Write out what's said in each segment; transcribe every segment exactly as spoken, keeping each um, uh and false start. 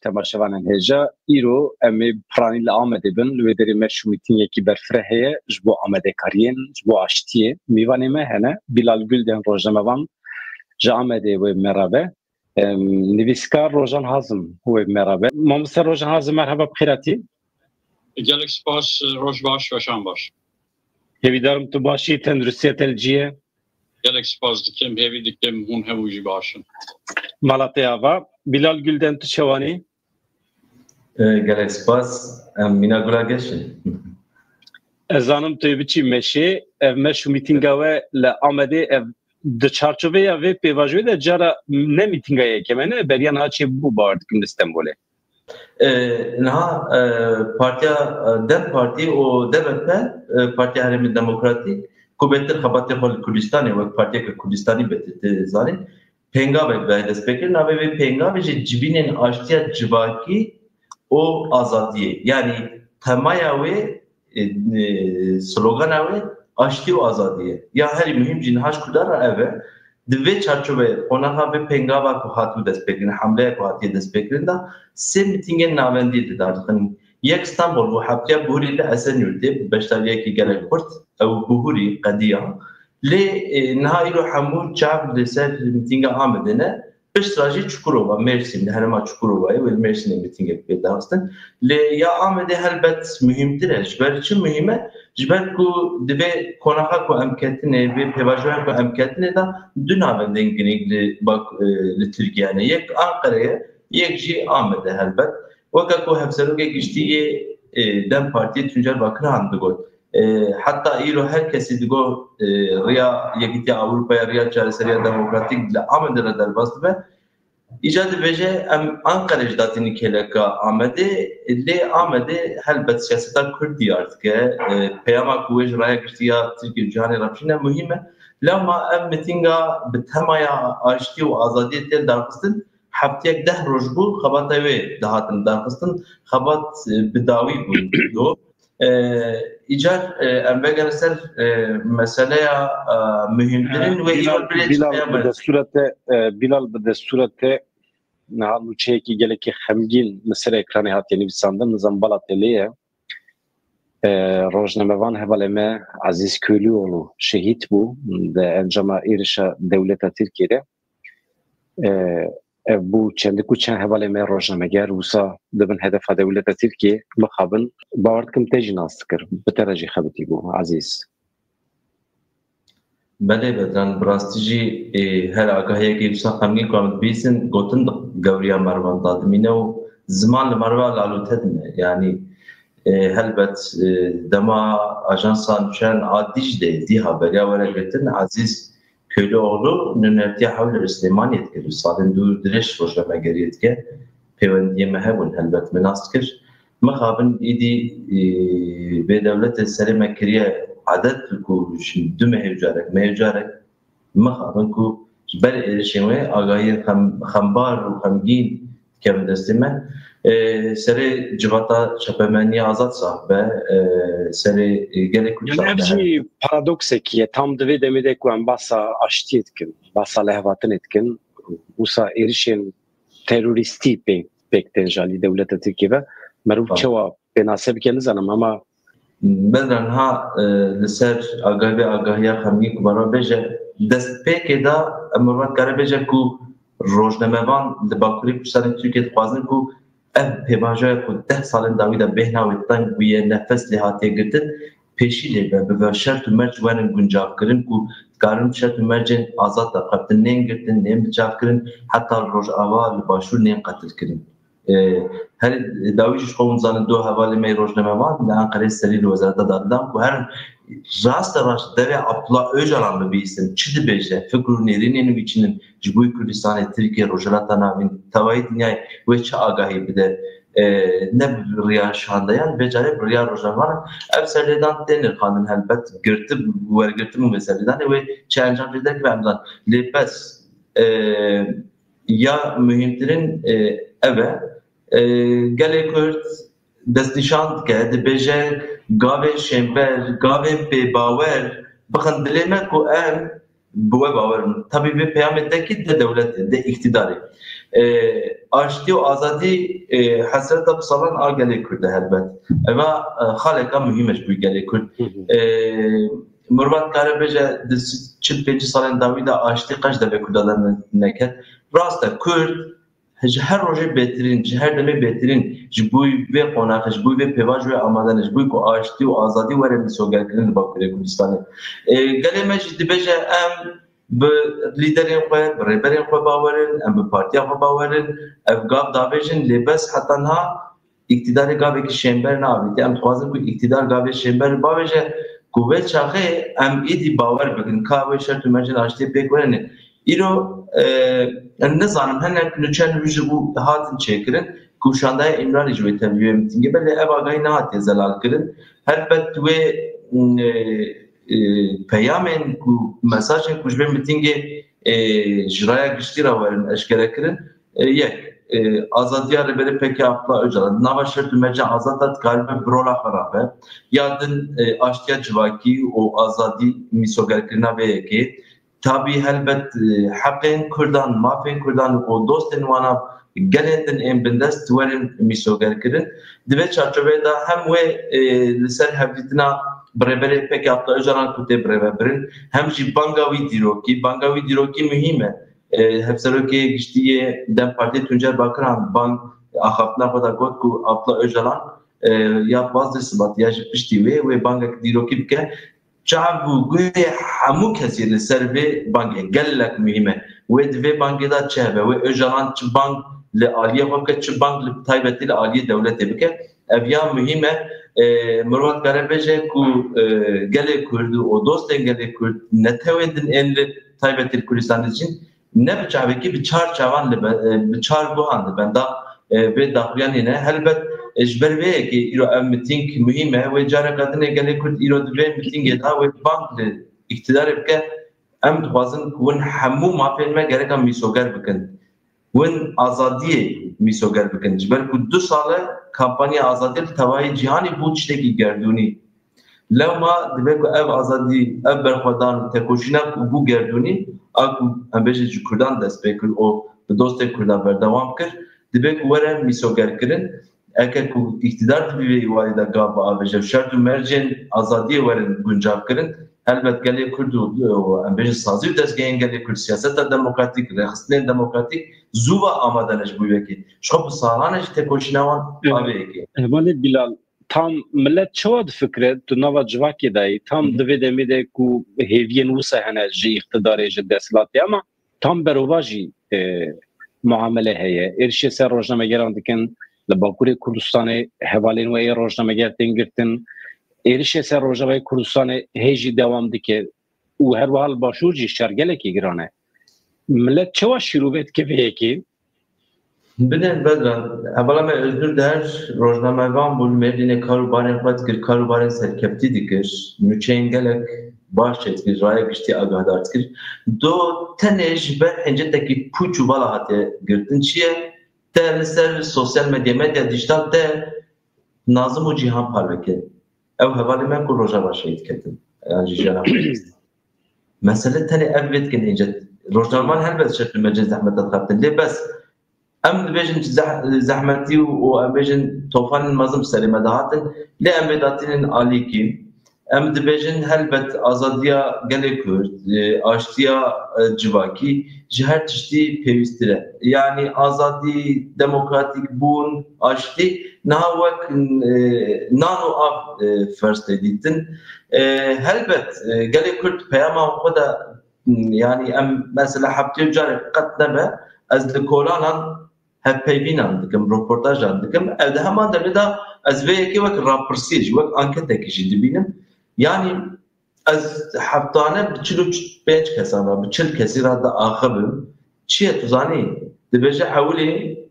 temaşevanên hêja. Îro em ê piranî li Amedê bin. Li wê derê meş û mîtingekî berfireh heye ji bo amedekariyên, ji bo aştiyê. Mîvanê me hene, Bilal Gulden, rojnamevan ji Amedê wê bi me re be. Em, nivîskar Rojan Hazim wê bi me re be. Mamoste Rojan Hazim, merheba, bi xêr hatî. Gelek spas, roj baş, weşan baş. Hêvîdarim tu baş î, tenduristiya te li cî ye. Gelek spas dikim, hêvî dikim hûn hemû jî baş in. Mala te ava. Bilal Gulden, tu çawan î? E, gelek spas. Em mîna gula geş in. Ez zanim tu yê biçî meşê. Ev meş û mîtînga we li Amedê, ev di çarçoveya vê pêvajoyê de cara ne mîtînga yekem e, ne? Beriya niha çêbû, bawer dikim, li Stenbolê. E, niha, e, partiya, e, DEM Partî û D B P, e, Partiya Herêmê Demokratîk, ku bêtir xebatê xwe li Kurdistanê wek partiyeke Kurdistanî bêtir tê zanîn, pêngavek daye destpêkirin. Navê vê pêngavê jî civînên aştiya civakî û azadiyê. Yanî temaya wê, e, e, slogana wê aştî û azadî ye. Ya herî muhîm jî niha ji Kurdan re ev e. Di vê çarçoveyê qonaxa vê pêngava ku hatibû destpêkirin, hemleya ku hatiye destpêkirin de sê mîtîngên navendî li dar dixin. Yek Stenbol bû, heftiya bihurî li Esenyurtê bi beşdariyekî gelek xurt, ew bihurî qediya. Lê, e, niha îro hemû çav li ser mîtînga Amedê ne. Piştre jî Çukurova, Mêrsîn, li herêma Çukurovayê wê li Mêrsînê mîtîngek pê daxistin. Lê ya Amedê helbet muhîmtir e. Ji ber çi muhîm e? Ji ber ku di vê qonaxa ku em ketinê, vê pêvajoya ku em ketinê de du navendên girîng li bak-, e, li Tirkiye hene. Yek Anqere ye, yek jî Amed e helbet. Weke ku Hevserokê Giştî yê, e, DEM Partiyê Tuncer Bakirhan digot, e, heta îro her kesî digot, e, riya Yekîtiya Ewropayê, riya çareseriya demokratîk li Amedê re derbas dibe. Îcar dibêje, em Anqerê ji datînî kêleka Amedê, lê Amedê helbet siyaseta Kurd diyar dike. E, peyama ku wê ji raya giştî ya Tirkiye û cîhanê re bişîne muhîm e. Lewma ev mîtînga bi temaya aştî û azadiyê tê daxistin, heftiyek deh roj bû, xebata wê dihatin daxistin. Xebat, e, bi dawî bû. E, îcar, e, em vegerin ser, e, meseleya, e, muhîmtirin. Ha, wê Bilal, îro bilê Bilal, peyama bi destûra te, e, Bilal, bi destûra te, niha nûçeyekî gelekî xemgîn li ser ekranê hatiye nivîsandin, nizam bala te lê ye. E, rojnamevan hevalê me Ezîz Köylüoğlu şehîd bû di encama êrişa dewleta Tirkiyê de. E, ev bû çendik û çend hevalê me rojnameger wisa dibin hedefa dewleta Tirkiyê. Mixabin, bawer dikim te jî nas dikir, bi te re jî xebitî bû, Ezîz. Belê Bedran, bi rastî jî, ê, her agahiyekê wisa xemgîn ku em dibîsin, gotin di gewriya merivan de dimîne û ziman li meriva lalûte dime. Yanî, ê, helbet, ê, dema ajansa nûçeyan a Dîclê, dîha beriya were girtin, Ezîz Köylüoğlu nûnertiya hewlêrê Silêmaniyê dikir û salên dûr dirêj rojnamegeriyê dike. Pêwendiyê me hebûn, helbet min nas dikir. Mixabin îdî, e, vê dewletê serê me kiriye adet ku ji du mehê û carek, mehê û carek, mixabin ku ji ber êrişên wê agahiyên xem-, xembar û xemgîn dikevin destê me. E, serê civata çapemeniya azad sax be, e, serê, e, gelê Kurd Yanî sax ev be. Jî paradoksekî ye. Tam di vê demê de ku em basa aştiyê dikin, basa lihevhatinê dikin, wisa êrişên terorîstî pê-, pêk tên ji alî dewleta Tirkiyê ve. Meriv Tamam. çawa pênase bike nizanim, ama Bedran ha, e, li ser agahî vê agahiya xemgîn ku me re bêje, destpêkê de em meriv dikare bêje ku rojnamevan li Bakurê Kurdistanê Tirkiyê dixwazin ku ev pêvajoya ku deh salên dawî de bêhna wê teng bûye, nefes lê hatiye girtin, pêşî lê be, bibe şert û merc werin guncavkirin ku dikarin şert û mercên azad derxeftin nên girtin, nên bincavkirin, heta li Rojava, li Başûr nên qetilkirin. E, her dawî jî ji xwe hûn zanin, du hevalê me yê rojnamevan li Enqereyê serî li Wezareta Dadê dan ku herin raste rast devê Abdullah Ocalan bibihîstin, çi dibêje, fikr û nêrînên wî çi ne, ji bo Kurdistanê, Tirkiye, Rojhilata Navîn, tevayî dinyayê wê çi agahî bide, e, ne bi riya şandeyan, vê carê bi riya rojnamevan. Ev serlêdan tê nirxandin helbet, girtib-, wergirtin û vê serlêdanê wê çi encam jê derkeve em zanin. Lê bes, e, ya muhîmtirin, e, ev e. E, gelê Kurd destnîşan dike, dibêje gavên şênber, gavên pêbawer bixin dilê me ku em bi we bawer in. Tabî vê peyamê te kî de dewletê, de îktîdarê. E, aştî û azadî, e, hesreta bi salan a gelê Kurd e helbet. Eva, e, xaleka muhîm e ji bo gelê Kurd. E, Mirov dikare bêje, di çil pêncî salên dawî de aştî qeş devê Kurda de ne-, neket. Rast e, Kurd ji her rojê bêtirîn, ji her demê bêtirîn, ji bo vê qonaxê, ji bo vê pêvajoyê amade ne, ji bo ku aştî û azadî were mîsogerkirin li Bakurê Kurdistanê. E, gelê me jî dibêje, em bi lîderên xwe, bi rêberên xwe bawer in, em bi partiya xwe bawer in, ev gav davêjin, lê bes heta niha îktîdarê gavekî şênber neavêtiye. Em dixwazin ku îktîdar gavê şênber bavêje ku vê çaxê em êdî bawer bikin ka wê şert û mercên aştiyê pêk were ne. Îro, e, em nizanim, hinek nûçe nû ji bo hatin çêkirin ku şandaya Îmralî ji wê tevî wê mitingê, belê ev agahî nehatiye zelalkirin. Helbet wê, e, e, peyamên ku, mesajên ku ji vê mitingê, e, ji raya giştî re werin eşkerekirin, e, yek, e, azadiya Rêberê P K Abdullah Ocalan, di nava şert û mercên azad de dikaribe bi rola xwe rabe. Ya din, e, aştiya civakî û azadî mîsogerkirina vê yekê. Tabî helbet, e, heqên Kurdan, mafên Kurdan û dostên wana gelên din ên bindest werin mîsogerkirin. Di vê çarçoveyê de hem wê, e, li ser hevdîtina bi Rêberê P K Abdullah Ocalan ku tê birêvebirin, hem jî banga wî dîrokî, banga wî dîrokî muhîm e. E, Hevserokê Giştî yê DEM Partiyê Tuncer Bakiran bang axaftina xwe de got ku Abdullah Ocalan, e, ya pazdeh Sibat ya ji piştî wê, wê bangek dîrokî bike. Çav bû guhê hemû kesî li ser vê bangê gelek muhîm e. Wê di vê bangê de çi hebe? Wê Ocalan çi bang li aliyê xwe bike, çi bang li taybetî li aliyê dewletê bike? Ev ya muhîm e. E, mirov dikare bêje ku, e, gelê Kurd û dostên gelê Kurd netewên din ên li taybetî li Kurdistanê dijîn, ne bi çavekî, bi çar çavan li be-, e, bi çar guhan li benda, e, vê daxuyanî ne. Helbet, e, ji ber vê yekê îro ev mitîng muhîm e. Wê careka din ê gelê Kurd îro di vê mitîngê de wê bang li îktidarê bike. Em dixwazin ku hûn hemû mafên me gereka mîsoger bikin. Hûn azadiyê mîsoger bikin. Ji ber ku du sal e kampanya azadiyê li tevayê cîhanê bû tiştekî gerdûnî. Lewma dibe ku ev azadî, ev berxwedan û tekoşîna ku bû gerdûnî, a ku em bêjin ji Kurdan dest pê kir û bi dostên Kurdan berdewam kir, dibe ku were mîsogerkirin. Eke ku îktidar di vî warî de gav biavêje û şert û mercên azadiyê werin guncavkirin, helbet gelê Kurd û, û em bêjin sazî û dezgehên gelê Kurd, siyaseta demokratîk, rêxistinên demokratîk zû ve amade ne ji bo yekê. Ji xwe bi salan e jî tekoşîna wan Evet. a vê yekê. Hevalê Bilal, tam millet çawa difikire, tu nava civakê de yî, tam Hı hı. di vê demê de ku hêviyên wisa hene ji îqtidarê, ji desthilatê, ama tam berovajî, e, muamele heye. Êrişê ser rojnamegeran dikin, li Bakurê Kurdistanê hevalên we yê rojnameger tên girtin. Êrişê ser Rojavayê Kurdistanê hê jî dewam dike û her wiha li Başûr jî şer gelekî giran e. Millet çawa şîrove dike vê yekê? Bidin Bedran, hevala me Özgür Deher rojnamevan bû, li Mêrdînê kar û barên xwe dikir, kar û barên serkeftî dikir, nûçeyên gelek baş çêdikir, raya giştî agahdar dikir. Do tenê ji ber hincetekî pûç û vala hatiye girtin. Çi ye? Te li ser sosyal medya, medya dîjîtal te Nazim û Cîhan parve kirin. Ew hevalê me ku Rojava şehîd ketin, yan jî jena xwe. Mesele tenê ev vê dikin hêncet. Rojnamevan helbet şert û mercên zehmeta dixebtin. Lê bes, em dibêjin zeh-, zehmetî û, û em bêjin tofanên mezin bi serê me de hatin. Lê em vê datînin alîkî. Em dibêjin helbet azadiya gelê Kurd, e, aştiya, e, civakî ji her tiştî pêwîstir e. Yanî azadî, demokratîk bûn, aştî niha wek, e, nan û av, e, ferz tê dîtin. E, helbet, e, gelê Kurd peyama xwe de, m, yanî em mesela heftê carek qet nebe, ez li kolanan hevpeyvînan dikim, roportajan dikim. Ev di heman demê de ez vê yekê wek rapirsiyê jî, wek anketekî jî dibînim. Yanî ez heftane bi çil û pênc kesan re, bi çil kesî re diaxivim. Çi ye tu zanî? Dibêje ewilî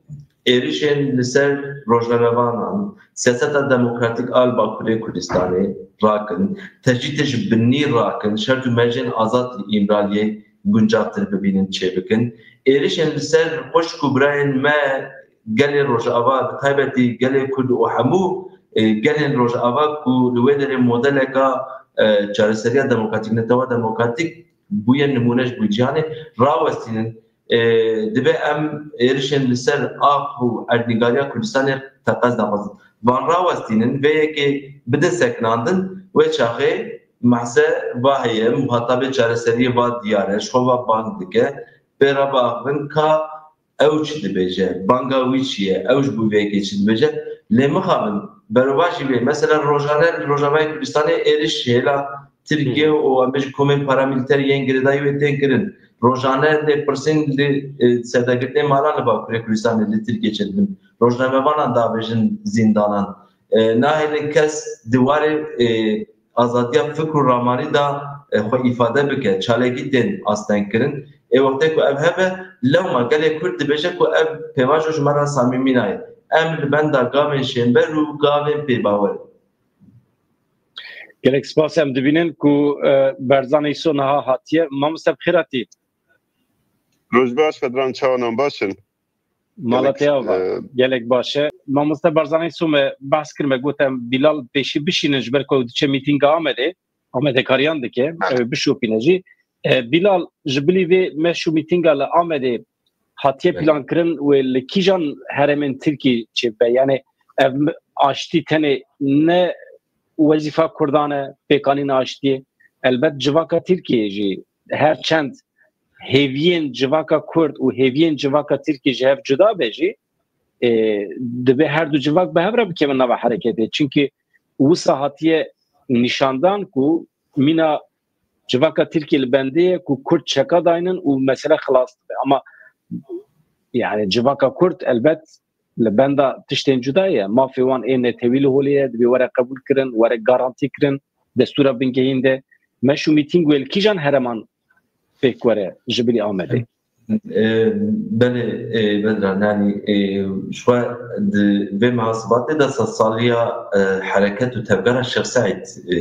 êrişên li ser rojnamevanan, siyaseta demokratîk a li Bakurê Kurdistanê rakin, tecrîdê ji binî rakin, şert û mercên azad li Îmraliyê guncavtir bibînin, çêbikin. Êrişên li ser xwişk û birayên me gelê Rojava, bi taybetî gelê Kurd û hemû, e, gelên Rojava ku li wê derê modeleka, e, çareseriya demokratîk, netewa demokratîk bûye nimûne ji bo cîhanê, rawestînin. E, divê em êrişên li ser ax û erdnîgariya Kurdistanê teqez daxwazin. Van rawestînin, vê yekê bidin sekinandin, wê çaxê mehse va heye, muhatabê çareseriyê va diyar e, ji xwe va bang dike, pê re biaxivin ka ew çi dibêje, banga wî çi ye, ew ji bo vê yekê çi dibêje. Lê mixabin, berovajî vê, mesela rojane li Rojavayê Kurdistanê êriş hêla Tirkiye û em bêjin komên paramîlîter yên girêdayî wê tên kirin. Rojane lêpirsîn li, e, serdagirtinên malan li Bakurê Kurdistanê li Tirkiye çêdibin. Rojnamevanan davêjin zîndanan. E, nahêlin kes di warê, e, azadiya fikr û ramanî de, e, xwe îfade bike. Çalakî tên astengkirin. Ê wextê ku ev hebe, lewma gelê Kurd dibêje ku ev pêvajo ji me re samîmî nayê. Em li benda gavên şênber û gavên pêbawer in. Gelek spas, em dibînin ku, e, Berzanê Îso niha hatiye. Mamoste bi xêr hatî. Roj baş, Bedran, çawa nan, baş in? Mala Gelek, te ava. E, Gelek baş e. Mamoste Berzanê Îso me behs kir, me got em Bilal pêşî bişînin ji ber ku ew diçe mîtînga Amedê. Amedekarî dike, Ha. ew bişopîne jî. E, Bilal, ji bilî vê meş û mîtînga li Amedê hatiye Belê. plankirin wê li kîjan herêmên Tirkî çêbibe? Yani ev aştî tenê ne wezîfa Kurdan e, pêkanîna aştiyê. Elbet civaka Tirkiyê jî her çend hêviyên civaka Kurd û hêviyên civaka Tirkî ji hev cuda be jî, e, divê her du civak bi hev re bikevin nava hereketê. Çimkî wisa hatiye nîşandan ku mîna civaka Tirkî li bendê ye ku Kurd çeka daynin û mesele xilas dibe. Ama yani civaka Kurd elbet li benda tiştên cuda ye. Mafê wan ê netewî li holê ye, divê were qebûl kirin, were garantî kirin, destûra bingehîn de. Meş û mîtîng wê li kîjan herêman pêk were ji bilî Amedê? E, belê, e, Bedran, yani, e, ji xwe di vê muhasibatê de sedsaliya, e, hereket û tevgera Şêx Seîd, e,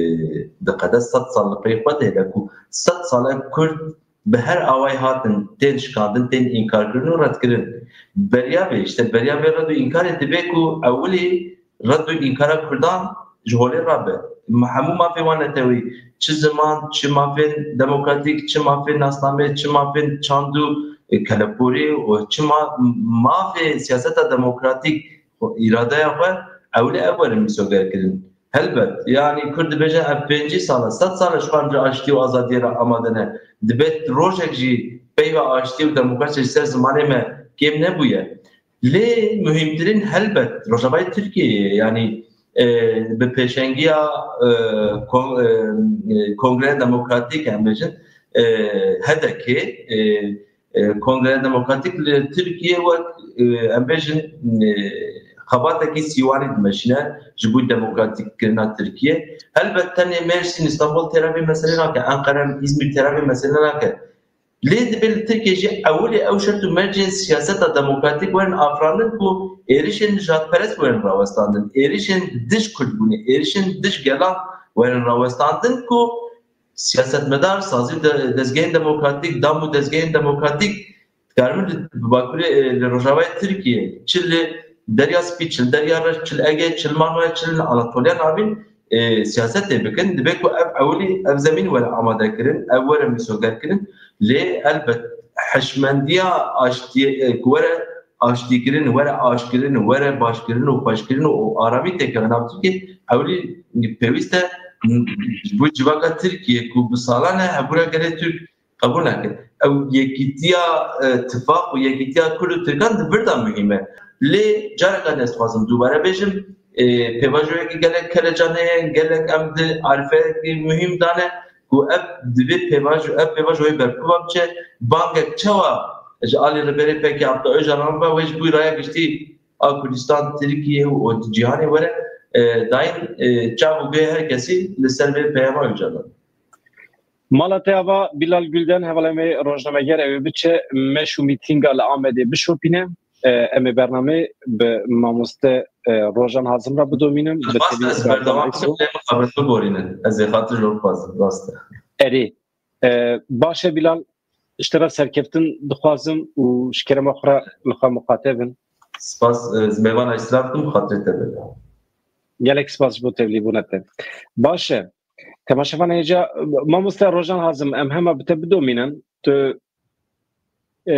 diqede, sed sal li pey xwe de hebe ku sed sal e Kurd bi her awayî hatin, tên şikandin, tên înkarkirin û redkirin. Beriya vê, işte beriya vê red û înkarê dibe ku ewilî red û înkara Kurdan ji holê rabe. Ma-, hemû mafê wan netewî, çi ziman, çi mafên demokratîk, çi mafên nasnamê, çi mafên çand û, e, keleporî û çi ma-, mafê siyaseta demokratîk, îradeya xwe, ewilî ev werin mîsogerkirin. Helbet, yani Kurd dibêje ev pêncî sal e, sed sal e ji xwe em ji aştî û azadiyê re amade ne. Dibêt rojek jî peyva aştî û demokrasiyê ji ser zimanê me kêm nebûye. Lê muhîmtirîn helbet Rojavayê Tirkiyeyê ye. Yani, e, bi pêşengiya, e, kon-, e, e, Kongreya Demokratîk em bêjin, e, H D K, e, E, Kongreya Demokratîk li Tirkiye wek, e, em bêjin, e, xebatekî sîwanî dimeşîne ji bo demokratîkkirina Tirkiye. Helbet tenê Mêrsîn, Îstanbul têra vê meselê nake, Enqere, Îzmîr têra vê meselê nake. Lê divê li Tirkiye jî ewilî ew şert û mercên siyaseta demokratîk werin afirandin ku êrişên nijadperest werin rawestandin, êrişên dij Kurdbûnê, êrişên dij gelan werin rawestandin ku siyasetmedar, sazî de-, dezgehên demokratîk, dam û dezgehên demokratîk dikarin li Bakurê, e, li Rojavayê Tirkiye, çi li Derya Spî, çi li Derya Reş, çi li Ege, çi li Marmara, çi li Anatoliya Navîn, e, siyasetê bikin. Dibe ku ev ewilî ev zemîn were amade kirin, ev were misoger kirin. Lê elbet hişmendiya aştiyê, e, ku were aştîkirin, were aşkirin, were başkirin û xweşkirin û aramî têkeve nav Tirkiye, ewilî pêwîst e ji bo civaka Tirkiye ku bi salan e hebûna gelê Tirk qebûl nake. Ew yekîtiya, e, tifaq û yekîtiya Kurd û Tirkan di vir de muhîm e. Lê careka din ez dixwazim dubare bêjim, e, pêvajoyekî gelek kelecan heye, gelek em di arîfeyekî muhîm dane ku ev divê pêvajo, ev pêvajoyê berpiva biçe. Bangek çawa ji alî Rêberê P K Abdullah Ocalan ve wê ji bo raya giştî a Kurdistan, Tirkiye û cîhanê were, e, dayîn, e, çav û guhê her kesî li ser vê peyama Ocalan. Mala te ava Bilal Gülden, hevalê me rojnameger, ew ê biçe meş û mîtînga li Amedê bişopîne. E, em ê bernameyê bi mamoste, e, Rojan Hazim re bidomînin, bi Spas, tevî ez berdewam bikim, lê mixabin biborînin. Ez ê xatir ji we bixwazim, rast e. Erê. E, baş e Bilal, ji te re serkeftin dixwazim û ji kerema xwe re li xwe miqate bin. Spas, e, ez mêvana îstiraf dikim, xatirê te be. Gelek spas ji bo tevlîbûna te. Baş e. Temaşevanê hêja, mamoste Rojan Hazim, em hema bi te bidomînin. Tu e,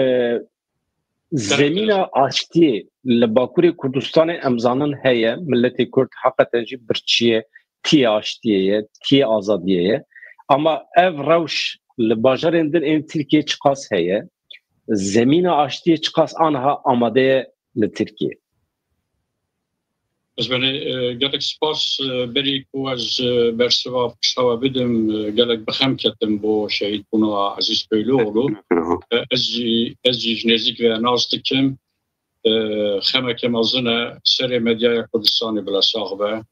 zemîna aştiyê li Bakurê Kurdistanê em zanin heye, miletê Kurd heqeten jî birçî ye, tiyê aştiyê ye, tiyê azadiyê ye. Ama ev rewş li bajarên din ên Tirkiyê çiqas heye? Zemîna aştiyê çiqas aniha amade ye li Tirkiyê? Ez benê, e, gelek spas, e, berî ku ez, e, bersiva pişta we bidim, e, gelek bi xem ketim bo şehîdbûna Ezîz Köylüoğlu. E, ez jî, ez jî ji nêzîk ve nas dikim. E, xemeke mezin e, serê medyaya Kurdistanê bila sax be,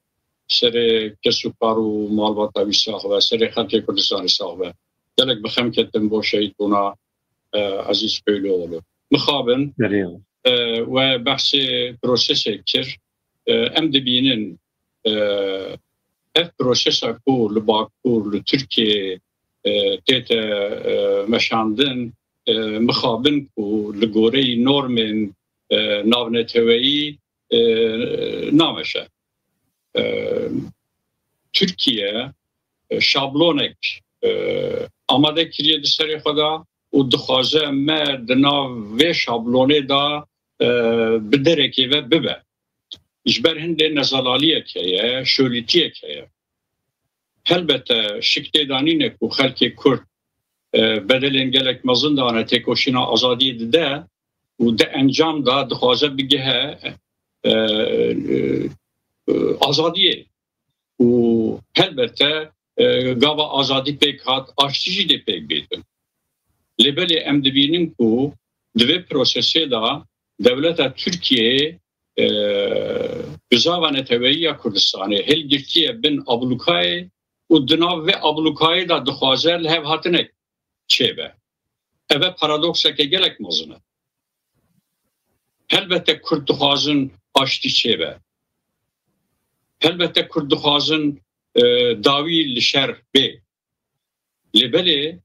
serê kes û kar û malbata wî sax be, serê xelkê Kurdistanê sax be. Gelek bi xem ketim bo şehîdbûna, e, Ezîz Köylüoğlu. Mixabin, Derya. e, we behsê prosesê kir. E, em dibînin, e, ev prosesa ku li Bakur, li Tirkiyê, e, tête, e, meşandin, e, mixabin ku li goreyî normên, e, navneteweyî, e, nameşe. E, Tirkiye, e, şablonek, e, amade kiriye di serê xwe de û dixwaze me di nav vê şablonê de, e, bi derekê ve bibe. Ji ber hindê nezelaliyek heye, şolîtiyek heye. Helbete şik tê de nîne ku xelkê Kurd, e, bedelên gelek mezin dane têkoşîna azadiyê dide û di encam de dixwaze bigihe, e, e, e, azadiyê. Û helbete, e, gava azadî pêk hat, aştî jî dê pêk bêtin. Lê belê em dibînin ku di vê prosesê de dewleta Tirkiyeyê, e, bizava neteweyî ya Kurdistanê hilgirtiye bin ablûkayê û di nav vê ablûkayê de dixwaze lihevhatinek çêbe. Ev e paradokseke gelek mezin e. Helbete Kurd dixwazin aştî çêbe. Helbete Kurd dixwazin, e, dawî li şer bê. Lê belê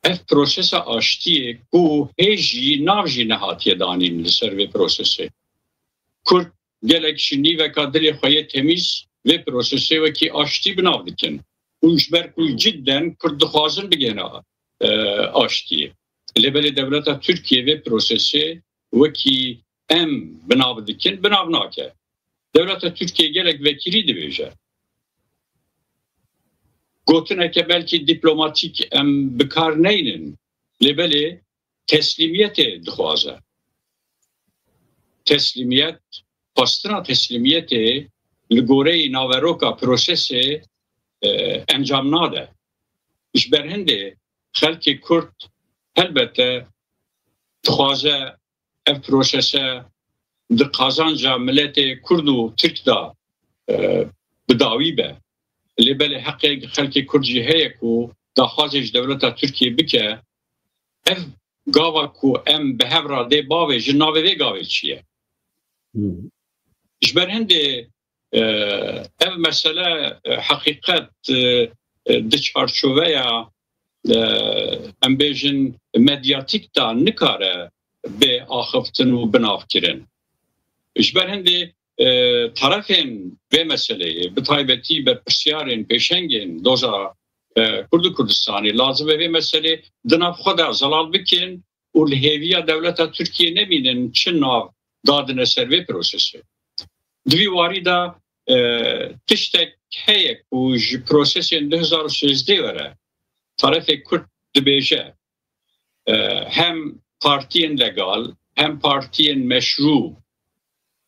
ev prosesa aştiyê ku hê jî nav jî nehatiye danîn li ser vê prosesê. Kurd gelek ji nîveka dilê xwe yê temîz vê prosesê wekî aştî bi nav dikin. Û ji ber ku cidden Kurd dixwazin bigihine, e, aştiyê. Lê belê dewleta Tirkiye vê prosesê wekî em bi nav dikin, bi nav nake. Dewleta Tirkiye gelek vekirî dibêje. Gotineke belkî dîplomatîk em bi kar neynin. Lê belê teslîmiyetê dixwaze. Teslîmiyet, xwestina teslîmiyetê li goreyî naveroka prosesê, e, encam nade. Ji ber hindê xelkê Kurd helbete dixwaze ev prosese di qazanca miletê Kurd û Tirk de, e, bi dawî be. Lê belê heqê xelkê Kurd jî heye ku daxwazê ji dewleta Tirkiyê bike. Ev gava ku em bi hev re dê bavêjin, navê vê gavê çi ye? Hmm. Ji ber hindê, e, ev mesele, e, heqîqet, e, e, di çarçoveya, e, em bêjin medyatîk de nikare bê axiftin û binavkirin. Ji ber hindê, e, terefên vê meseleyê, bi taybetî berpirsiyarên pêşengên doza, e, Kurd û Kurdistanê lazim e vê meselê di nav xwe de zelal bikin û li hêviya dewleta Tirkiyê nemînin çi nav dadine ser vê prosesê. Di vî warî de, e, tiştek heye ku ji prosesên du hezar û sêzdeh were terefê Kurd dibêje, e, hem partiyên legal, hem partiyên meşrû,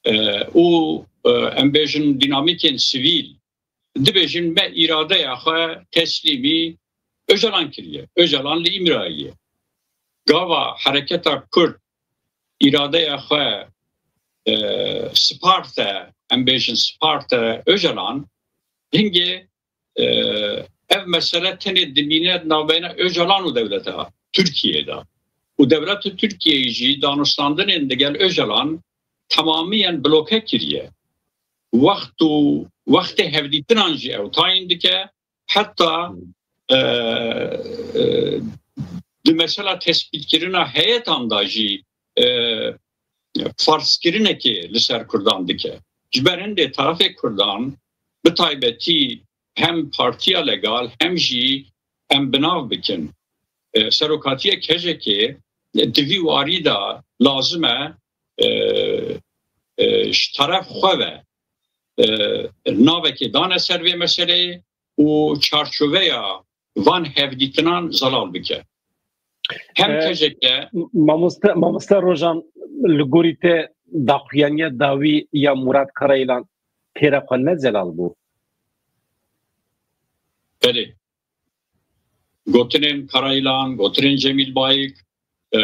e, û, e, em bêjin dînamîkên sivîl dibêjin me îradeya xwe teslîmî Ocalan kiriye. Ocalan li Îmrayî ye. Gava hereketa Kurd îradeya xwe, e, sparte, em bêjin sparte Ocalan, hingê, e, ev mesele tenê dimîne navbeyna Ocalan û dewleta Tirkiyeyê de. Û dewleta Tirkiyeyê jî danûstandinên digel Ocalan temamiyen bloke kiriye. Wext û wextê hevdîtinan jî ew tayîn dike, heta, e, e, di mesela tespîtkirina heyetan de jî, e, farzkirinekê li ser Kurdan dike. Ji ber hindê terefê Kurdan, bi taybetî hem partiya legal hem jî em bi nav bikin, e, serokatiya K J K'ê di vî warî de lazim e, e, e, ji teref xwe ve, e, navekê dane ser vê meseleyê û çarçoveya van hevdîtinan zelal bike. Hem E, K C K Mamoste, Mamoste Rojan, li gorî te daxuyaniya dawî ya Murat Karaylan têra xwe ne zelal bû? Belê. Gotinên Karaylan, gotinên Cemîl Bayik, e,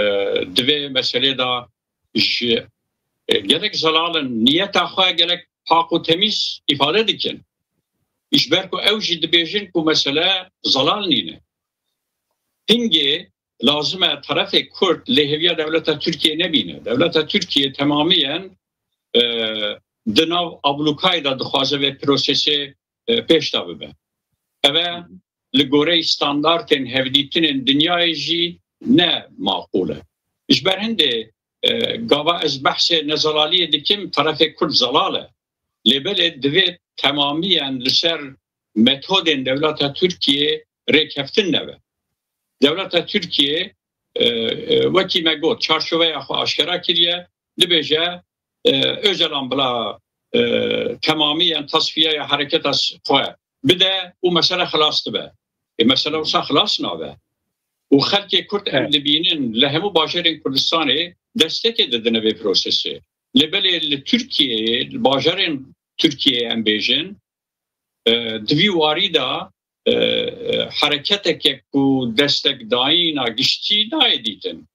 di vê meselê de ji, e, gelek zelal in, niyeta xwe gelek pak û temîz îfade dikin. Ji ber ku ew jî dibêjin ku mesele zelal nîne. Hingê lazim e terefê Kurd lêheviya dewleta Tirkiye nebîne. Dewleta Tirkiye temamiyen, e, di nav ablûkayê de dixwaze vê prosesê, e, pêş de bibe. Ev e li goreyê standartên hevdîtinên dinyayê jî ne maqûl e. Ji ber hindê, e, gava ez behsê nezelaliyê dikim, terefê Kurd zelal e. Lê belê divê temamiyen li ser metodên dewleta Tirkiye rêkeftin nebe. Dewleta Tirkiye, e, e, wekî me got, çarçoveya xwe aşkera kiriye, dibêje, e, Ocalan bila, e, temamiyen tasfiyeya hereketa s-, xwe bide û mesele xilas dibe. E, mesele wisa xilas nabe. Û xelkê Kurd em Evet. dibînin li hemû bajarên Kurdistanê destekê didine vê prosesê. Lê belê li Tirkiyeyê, li bajarên Tirkiyeyê em bêjin, e, di vî warî de, e, e, hereketeke ku destekdayîna giştî nayê dîtin.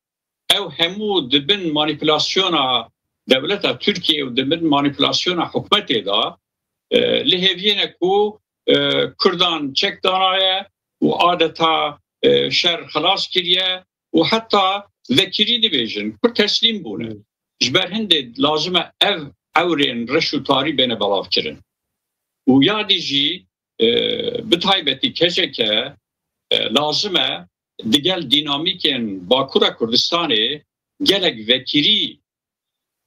Ew hemû di bin manîpulasyona dewleta Tirkiyê û di bin manîpulasyona hikûmetê de, e, lihêviyê ne ku, e, Kurdan çek danaye û adeta, e, şer xilas kiriye û heta vekirî dibêjin, Kurd teslîm bûne. Hmm. Ji ber hindê lazim e ev ewrên reş û tarî bêne belavkirin. Û ya dî jî, e, bi taybetî K C K, e, lazim e digel dînamîkên Bakûra Kurdistanê gelek vekirî,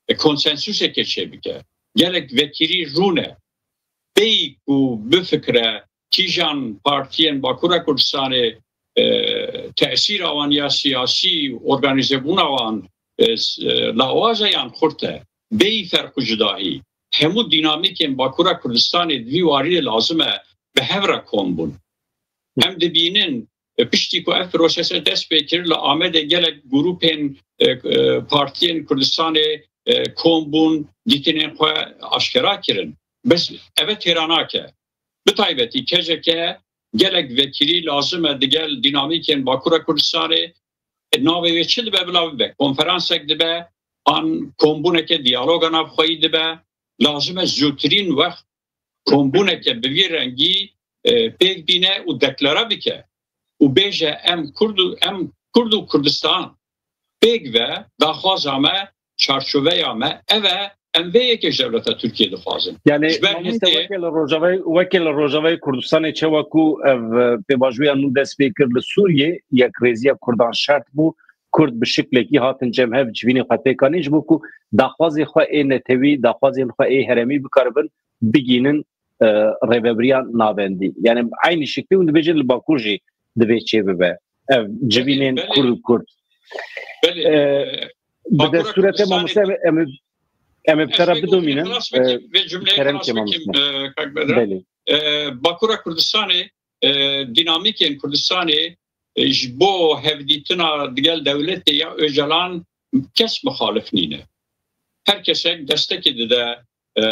e, konsensuseke çêbike. Gelek vekirî rûne. Pey ku bifikre kîjan partiyên Bakûra Kurdistanê, e, tesîra wan ya siyasî, organîzebûna wan, e, s-, e, lawaza yan xurt e. Bêyî ferq û cudahî, hemû dînamîkên Bakûra Kurdistanê di vî warî de lazim e bi hev re kom bûn. Em dibînin, e, piştî ku ev prosese dest pê kir, li Amedê gelek grûpên, e, e, partiyên Kurdistanê, e, kom bûn, dîtinên xwe aşkera kirin. Bes ev e têra nake. Bi taybetî K C K gelek vekirî lazim e digel dînamîkên Bakûra Kurdistanê. E, navê wê çi dibe bila bibe? Konferansek dibe, an kombûneke diyaloga navxweyî dibe. Lazim e zûtirîn wext kombûneke bi vî rengî, e, pêk bîne û deklara bike û bêje, em Kurd û, em Kurd û Kurdistan pêk ve, daxwaza me, çarçoveya me ev e, em vê yekê ji dewleta Tirkiye dixwazin. Yani Ji ber mamoste hindê weke li Rojavayê, weke li Rojavayê Kurdistanê çawa ku ev, e, pêvajoya nû dest pê kir li Sûriyê, yekrêziya Kurdan şert bû, Kurd bi şiklekî hatin cem hev civînê xwe pêk anîn, ji bo ku daxwazê xwe ê netewî, daxwazên xwe ê herêmî bikaribin bigînin, e, rêvebiriya navendî. Yani eynî şiklî hûn dibêjin li Bakur jî divê çê bibe. Ev civînên Belê, belê. Kurd û Kurd. Belê, E, e, bi Bakura destûrê te Kurdistanê mamoste em, em, em ê bi te re bidomînin. Xelas bikim, vê cumleyê kerem xelas ke bikim, mamoste. E, kak Bedran. Belê. E, Bakura Kurdistanê, e, dînamîkên Kurdistanê, e, ji bo hevdîtina digel dewletê ya Ocalan kes muxalif nîne. Her kesek destekê dide, e,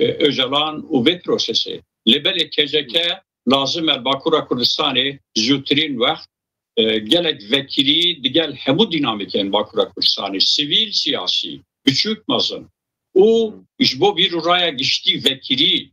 e, Ocalan û vê prosesê. Lê belê K C K lazim e Bakura Kurdistanê zûtirîn wext, e, gelek vekirî digel hemû dînamîkên Bakura Kurdistanê, sivîl, siyasî, biçûk, mezin û ji bo bîr û raya giştî vekirî,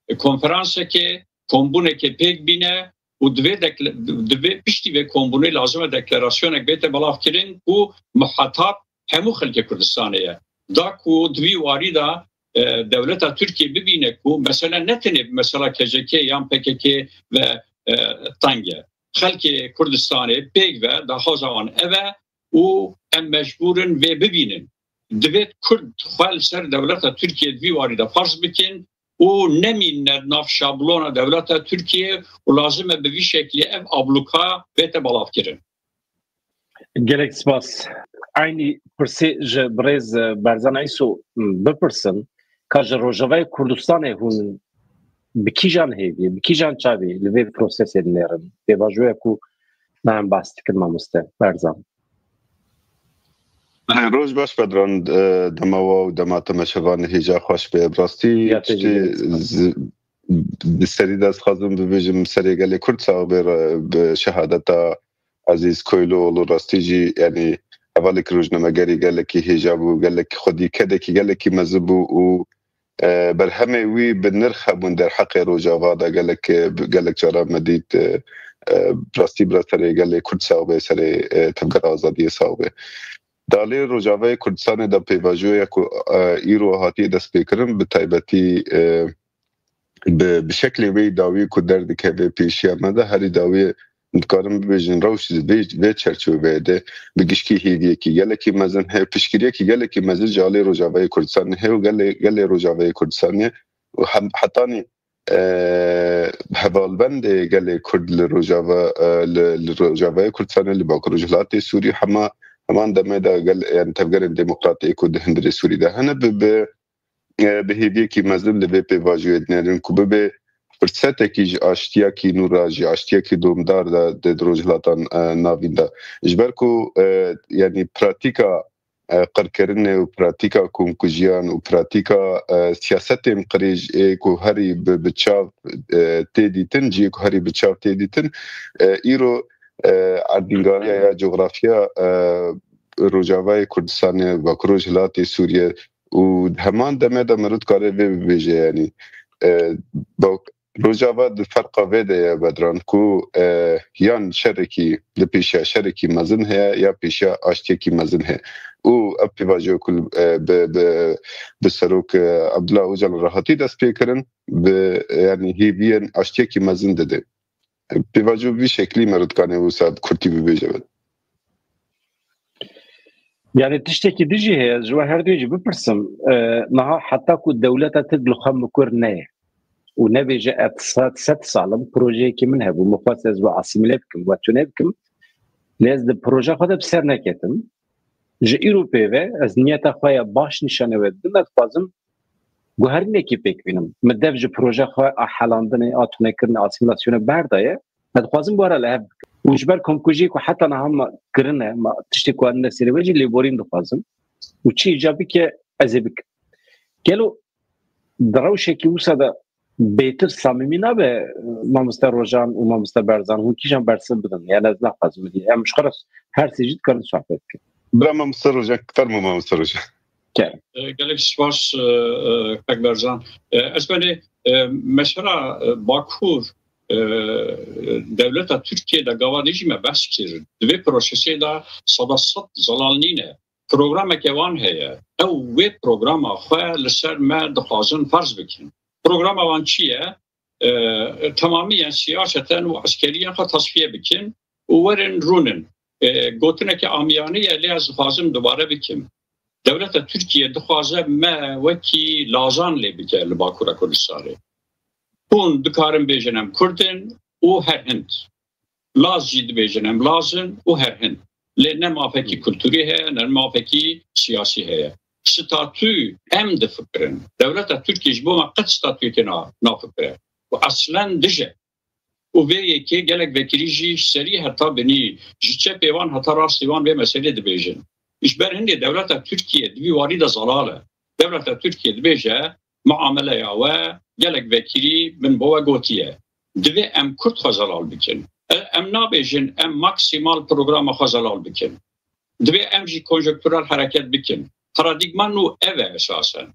e, konferansekê, kombûnekê pêk bîne û divê dekle-, divê piştî vê kombûnê lazim e deklarasyonek bête belavkirin ku muhatab hemû xelkê Kurdistanê ye. Da ku di vî warî de, e, dewleta Tirkiye bibîne ku mesele ne tenê bi mesela K C K yan P K K ve, e, teng e. Xelkê Kurdistanê pêk ve daxwaza wan ev e û em mecbûr in vê bibînin. Divê Kurd xwe li ser dewleta Tirkiye di vî warî de ferz bikin û nemînine di nav şablona dewleta Tirkiye û lazim e bi vî şeklî ev ablûka bête belavkirin. Gelek spas. eynî pirsê ji birêz, e, Berzan Îso, m, bipirsim, ka ji Rojavayê Kurdistanê hûn bi kîjan hêviyê, bi kîjan çavê li vê prosesê dinêrin? Pêvajoya ku me em behs dikin, mamoste Berzan. Roj baş Bedran, e, dema we û dema temaşevanê hêja xweş be. Bi rastî Ya te jî tiştê gelek spas. z-, di serî de ez dixwazim bibêjim serê gelê Kurd sax be, re-, bi şehadeta Ezîz Koyluoğlu rastî jî, yanî hevalek rojnamegerî gelekî hêja bû, gelek xwedî kedekî gelekî mezin bû û, e, berhemê wî bi nirx hebûn derheqê Rojava de gelek, e, gelek cara me dît, e, e, rastî bira serê gelê Kurd sax be, serê, e, tevgera azadiyê sax be. Dalê Rojavayê Kurdistanê de pêvajoya ku, e, îro hatiye destpêkirin, bi taybetî, e, bi, bi şeklê wê dawî ku derdikeve pêşiya me de, herî dawî dikarin bibêjin rewş vê, vê çerçeveyê de bi gişkî hêviyekî gelekî mezin heye, piştgiriyekî gelekî mezin ji alê Rojavayê Kurdistanê heye û gelê, gelê Rojavayê Kurdistanê û hem, hetanî, e, hevalbendê gelê Kurd li Rojava, e, li, li Rojavayê Kurdistanê, li Bakur Rojhilatê Sûrî, hema, heman demê de gel, yani tevgerên demokrat ê ku di hundirê Sûrî de hene, bi, bi, e, bi hêviyekî mezin li vê pêvajoyê dinêrin ku bibe firsetekî ji aştiyekî nû re, ji aştiyekî domdar de di, di Rojhilatan, e, Navîn de. Ji ber ku, e, yanî pratîka, e, qirkirinê û pratîka komkujiyan û pratîka, e, siyasetên qirêj ê ku herî bi, bi çav, e, tê dîtin, cihê ku herî bi çav tê dîtin, e, îro, e, erdîngariya ya coxrafya, e, Rojavayê Kurdistanê, Bakur Rojhilatê Sûriye û heman demê de mirov dikare vê bibêje, yanî, e, bak, Rojava di ferqa vê de ye, Bedran, ku, e, yan şerekî, di pêşiya şerekî mezin heye ya pêşiya aştiyekî mezin heye. Û ev pêvajoya ku, e, bi, bi, bi Serok, e, Abdullah Ocalan re hatî destpêkirin, bi, yanî hêviyên aştiyekî mezin dide. Pêvajo vî şeklî me re dikane wisa bi kurtî bibêje. Yani tiştekî din jî heye, ji we her duyê jî bipirsim. E, niha heta ku dewleta Tirk li xwe mikur neye û nebêje, ez sed, sed sal im projeyekî min hebû, min xwest ez we asîmîle bikim, we tune bikim, lê ez di projeya xwe de bi ser neketim. Ji îro pê ve ez niyeta xwe ya baş nîşane we didim, ez dixwazim guherînekî pêk bînim. Min dev ji projeya xwe a helandinê, a tunekirinê, asîmîlasyonê berdaye. Ez dixwazim bi we re li hev bikim. Û ji ber komkujiyê ku heta niha me kirine, me tiştê ku hatine serê me jî lêborîn dixwazim. Û çi îca bike, ez ê bikim. Gelo di rewşekî wisa de bêtir samîmî nabe, mamoste Rojan û mamoste Berzan, hûn kîjan bersiv bidin? Yani ez naxwazim bidî. Em ji xwe re her sê jî dikarin sohbet bikin. Bira mamoste Rojan, fermo mamoste Rojan. Kerem. E, Gelek spas, e, e, kek Berzan. E, Ez benê, e, mesela, e, Bakur, e, dewleta Tirkiye de gava dî jî me behs kir. Di vê prosesê de seda sed zelal nîne. Programeke wan heye. Ew wê programa xwe li ser me dixwazin ferz bikin. Programa wan çi ye? E, temamiyen siyaseten û eskeriyên xwe tasfiye bikin û werin rûnin. E, gotineke amiyane ye, lê ez dixwazim dubare bikim. Dewleta Tirkiye dixwaze me wekî Lazan lê bike li Bakura Kurdistanê. Hûn dikarin bêjin em Kurd in û her hind. Laz jî dibêjin em Laz in û her hind. Lê ne mafekî kulturî heye, ne mafekî siyasî heye. Statû em difikirin. Dewleta Tirkiye ji bo me qet statûyekê na-, nafikire. Û eslen dij e. Û vê yekê gelek vekirî jî ji serî heta binî, ji çepê wan heta rastê wan vê meselê dibêjin. Ji ber hindê dewleta Tirkiye di vî warî de zelal e. Dewleta Tirkiye dibêje, muameleya we gelek vekirî min bo we gotiye. Divê em Kurd xwe zelal bikin. E, em nabêjin em maksîmal programa xwe zelal bikin. Divê em jî konjonktural hereket bikin. Paradîgma nû ev e esasen.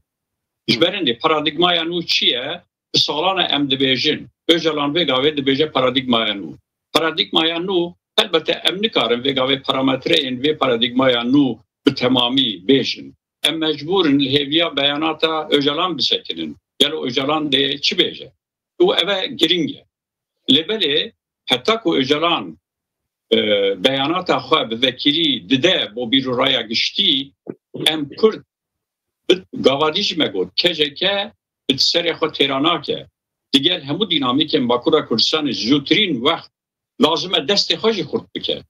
Ji ber hindê paradîgmaya nû çi ye? Bi salan e em dibêjin. Ocalan vê gavê dibêje paradîgmaya nû. Paradîgmaya nû, helbete em nikarin vê gavê parametreyên vê paradîgmaya nû bi temamî bêjin. Em mecbûr in li hêviya beyanata Ocalan bisekinin. Gelo Ocalan dê çi bêje? Û ev e giring e. Lê belê heta ku Ocalan, e, beyanata xwe bi vekirî dide bo bîroraya giştî, em Kurd bi gavadî jî me got, K C K bi serê xwe têra nake. Digel hemû dînamîkên Bakura Kurdistanê zûtirîn wext lazim e destê xwe jî xurt bike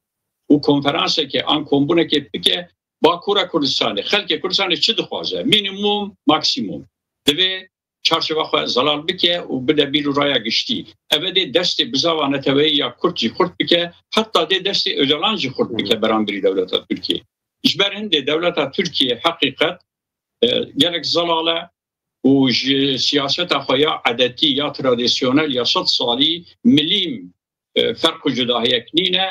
û konferansekê an kombûnekê bike Bakûra Kurdistanê, xelkê Kurdistanê çi dixwaze? Mînîmum, maksîmum. Divê çarçeva xwe zelal bike û bide bîr û raya giştî. Eve dê destê bizava neteweyî ya Kurd jî xurt bike, heta dê destê Ocalan jî xurt bike beramberî dewleta Tirkiyê. Ji ber hindê dewleta Tirkiyê heqîqet, e, gelek zelal e û ji siyaseta xwe ya edetî, ya tradisyonel, ya sed salî milîm, e, ferq û cudahiyek nîne.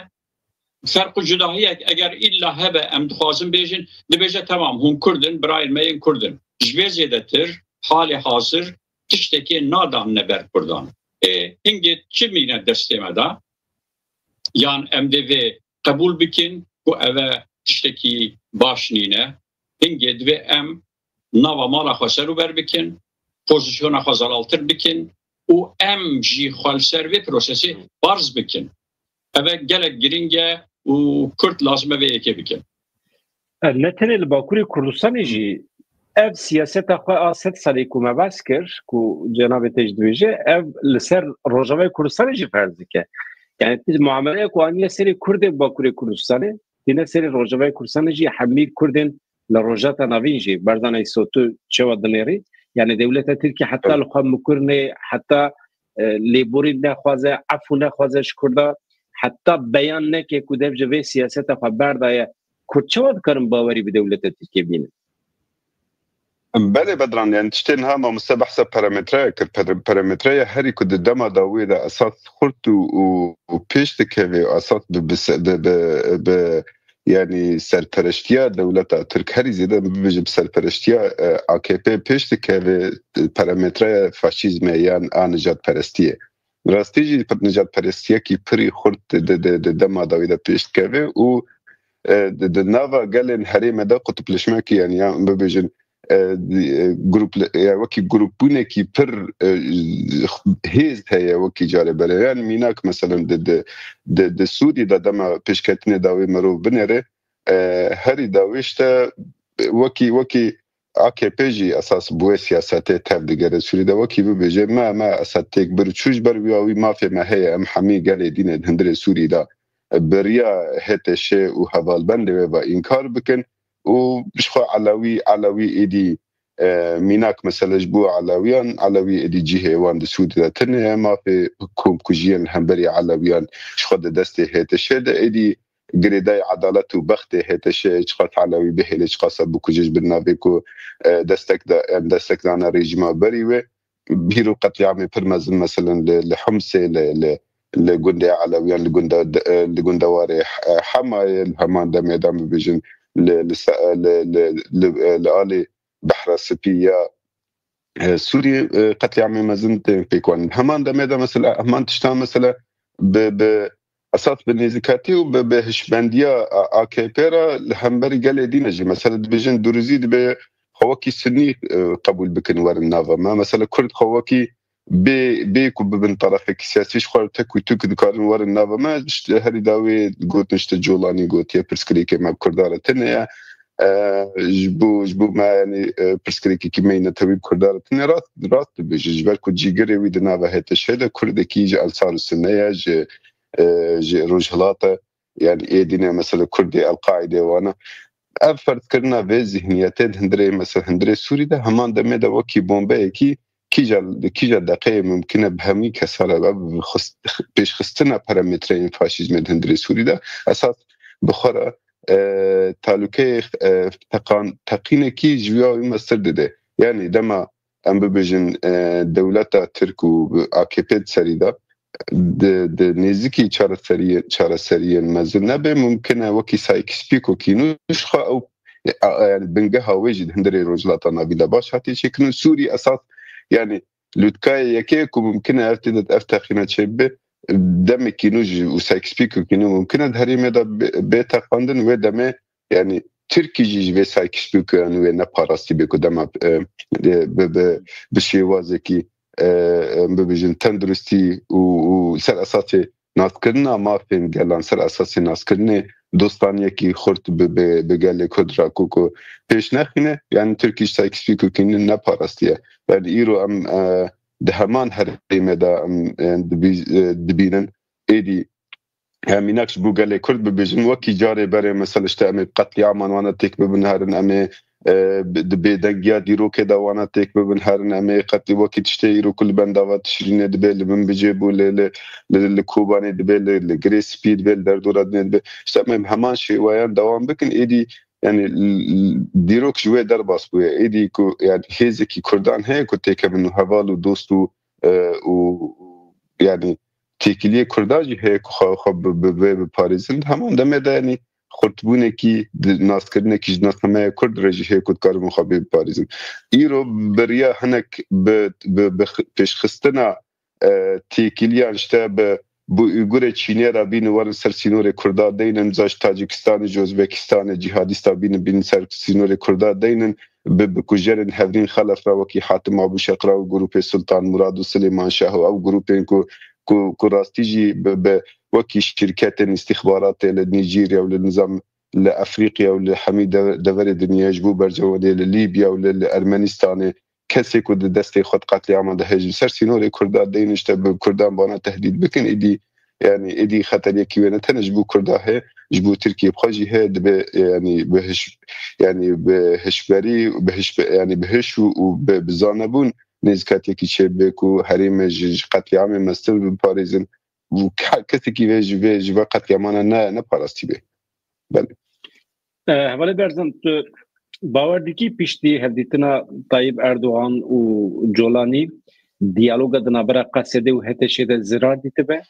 Ferq û cudahiyek eger îlla hebe, em dixwazin bêjin, dibêje, temam, hûn Kurd in, birayên me yên Kurd in. Ji vê zêdetir halê hazir tiştekê nadan ne ber Kurdan. Ê, hingê çi mîne destê me de? Yan em dê vê qebûl bikin ku eve tiştekî baş nîne? Hingê divê em nava mala xwe ser û ber bikin, pozisyona xwe zelaltir bikin û em jî xwe li ser vê prosesê barz bikin. Eve gelek giring e û Kurd lazim e vê yekê bikin. E, ne tenê li Bakurê Kurdistanê jî ev siyaseta xwe a sed salê ku me behs kir, ku cenabê te jî dibêje, ev li ser Rojavayê Kurdistanê jî ferz dike. Yani tu muameleya ku aniye serê Kurdê Bakurê Kurdistanê, tîne serê Rojavayê Kurdistanê jî hemî Kurdên li Rojhilata Navîn jî Barzanî Sotu çawa dinêrî? Yani dewleta Tirkî heta li xwe mikurine, heta, e, lêborîn nexwaze, efû nexwaze ji Kurda, heta beyan neke ku dev ji vê siyaseta xwe berdaye, Kurd çawa dikarin bawerî bi dewleta Tirkiyê bînin? Belê Bedran, yani tiştê niha mamoste behsa parametreya kir. Para-, parametreya herî ku di dema dawiyê de esas xurt û, û, û pêş dikeve û esas bi, bi, se-, bi, bi, bi, yani serpereştiya dewleta Tirk herî zêde bibêje bi serpereştiya, e, A K P pêş dikeve, e, parametreya faşîzmê yan a nijadperestiyê. Rastî jî pir nijadperestiyekî pirî xurt di, di, di, di dema dawî de pêş dikeve û, e, di, di nava gelên herêmê de qutupleşmekî, yani ya bibêjin, e, di, e, grup, ya wekî grûpbûnekî pir, e, hêz heye wekî carê berê. Yani mînak meselen di, di, di, di Sûrî de dema pêşketinê dawî mirov binêre, e, herî dawî işte wekî, wekî A K P jî esas bi wê siyasetê tev digere Sûrî de. Wekî bibêje, me, me esas têk bir çû ji ber wî ya wî mafê me heye, em hemî gelê dînê di hundirê Sûrî de bi riya H T Ş û hevalbendê wê ve înkar bikin û ji xwe Elewî, Elewî êdî, e, mînak mesele ji bo Elewiyan, Elewî êdî cihê wan di Sûrî de tune ye, mafê komkujiyên li hemberî Elewiyan ji xwe di destê H T Ş de êdî girêdayî edalet û bextê H T Ş'ê çiqas Elewî bihêle, çiqas e bikuje ji bin navê ku, e, destek da, em destek dane rejîma berî wê. Hîro qetlîamê pir mezin, meselen li, li Humsê, li, li, li gundê Elewiyan, li gunda, e, li gundewarê, e, Hemayê, li heman demê de bibêjin li, li, se-, li, li, li, e, li alî Behra Spî ya, e, Sûriyê, e, qetlîamê mezin tên pêk wan. Heman demê de mesela, heman tiştan mesela bi, bi esas bi nêzîkatî û bi, bi hişmendiya A-, A K P re li hemberî gelê dîne jî. Mesela dibêjin Duruzî dibe xwe wekî Sunnî, e, qebûl bikin werin nava me. Mesela Kurd xwe wekî bê, bê ku bibin terefekî siyasî ji xwe re tek û tuk dikarin werin nava me. İşte herî dawê gotin işte Colanî gotiye pirsgirêkê me bi Kurda re tune ye. E, ji bo, ji bo me, yani, e, pirsgirêkekî me yî netewî bi Kurda re tune rast, rast dibêje. Ji ber ku cîgirê wî di nava H T Ş de Kurdekî ji Ensar û Sunne ye, ji, e, ji Rojhilata, yani ê dîne mesela Kurdê El-Qaîdê wana. Ev ferzkirina vê zihniyetê di hundirê, mesela hundirê Sûrî de heman demê de wekî bombeyekî kîja, kîja deqeyê mumkin e bi hemî kesa re ve bi xist-, pêşxistina parametreyên faşîzmê di hundirê Sûrî de esas bi xwe re, e, talûkeyê, e, teqan-, teqînekî ji ya wî mestir dide. Yani dema em bibêjin, e, dewleta Tirk û A K P di serî de di, di nêzîkî çareseriyê-, çareseriyên mezin nebe, mumkin e wekî Sykes-Picot kî nû ji xwe ew, e, e, yani bingeha wê jî di hundirê Rojhilata Navîn de baş hatiye çêkirin. Sûrî esas, yani lûtkayê yekê ku mumkin e ev tê de ev teqîna çêbibe, demekî nû jî û Sykes-Picot kî nû mumkin e di herêmê de bê, bê teqandin, wê demê yani Tirkî jî ji vê Sykes-Picotiyan wê ne parastî bê ku dema, e, e, bi, bi, bi şêwazekî, e, em bibêjin tenduristî û, û ser esasê naskirina mafên gelan, ser esasê naskirinê dostaniyekî xurt bi, bi, bi gelê Kurd re ku, ku pêş nexîne, yani Tirkî ji Sykes-Picotî ne parastiye. Yani îro em, e, di heman herêmê de em, e, dibî-, e, dibînin êdî Em mînak ji bo gelê Kurd bibêjin, wekî carê berê mesela işte em ê qetlîaman wana têk bibin herin, em ê, e, bi- di bêdengiya dîrokê de wana têk bibin herin, em ê qetlî wekî tiştê îro ku li bendava Tişrînê dibe, li Minbicê bû, li, li, li, li Kobanê dibe, li, li Girê Spî dibe, li derdora dinê dibe. İşte em ê heman şêweyan dewam bikin, êdî yani l- l- dîrok ji wê derbas bûye. Êdî ku yani hêzekî Kurdan heye ku têkevin û heval û dost û, e, û, û yani têkiliyê Kurdan jî heye ku xwe, xwe bi, bi, bi, biparêzin. Di heman demê de yani xurtbûnekî, di naskirinekî ji nasnameya Kurd re jî heye ku dikaribin xwe bê biparêzin. Îro bi riya hinek bi, bi, bi pêşxistina, e, têkiliyan işte bi, bi Uygurê Çînê re bînin werin ser sînorê Kurda deynin, za ji Tacikistanê, ji Ozbekistanê cîhadîsta bînin, bînin ser sînorê Kurda deynin, bi, bi kujerên Hevrîn Xelef re wekî Hatim Abûşeq re û grûpê Sultan Murad û Silêman Şah û ew grûpên ku, ku, ku rastî jî bi, bi wekî şirketên îstîxbaratê li Nîjerya û li nizam li Efrîqya û li hemî de- deverê dinyayê ji bo berjewendiyê li Lîbya û li, li Ermenistanê kesê ku di destê xwe di qetlîama de heye ji ser sînorê Kurda deynin işte bi Kurdan bana tehdîd bikin, êdî yani êdî xeteriyekî wê ne tenê ji bo Kurda heye, ji bo Tirkiye bi xwe jî heye, dibe yani bi hiş yani bi hişberî, bi hiş yani bi hiş û, û bi, bi zanebûn nêzîkatiyekî çêbibe ku herêmê ji, ji qetlîamê mestir biparêzin. Û ke- kesekî vê ji vê, ji vê qetlîamana ne, ne parastî be. Belê. Eh, Hevalê Berzan, tu bawer dikî piştî hevdîtina Tayyip Erdogan û Colanî diyaloga di navbera Qesedê û H T Ş'ê de zirar dîtibe?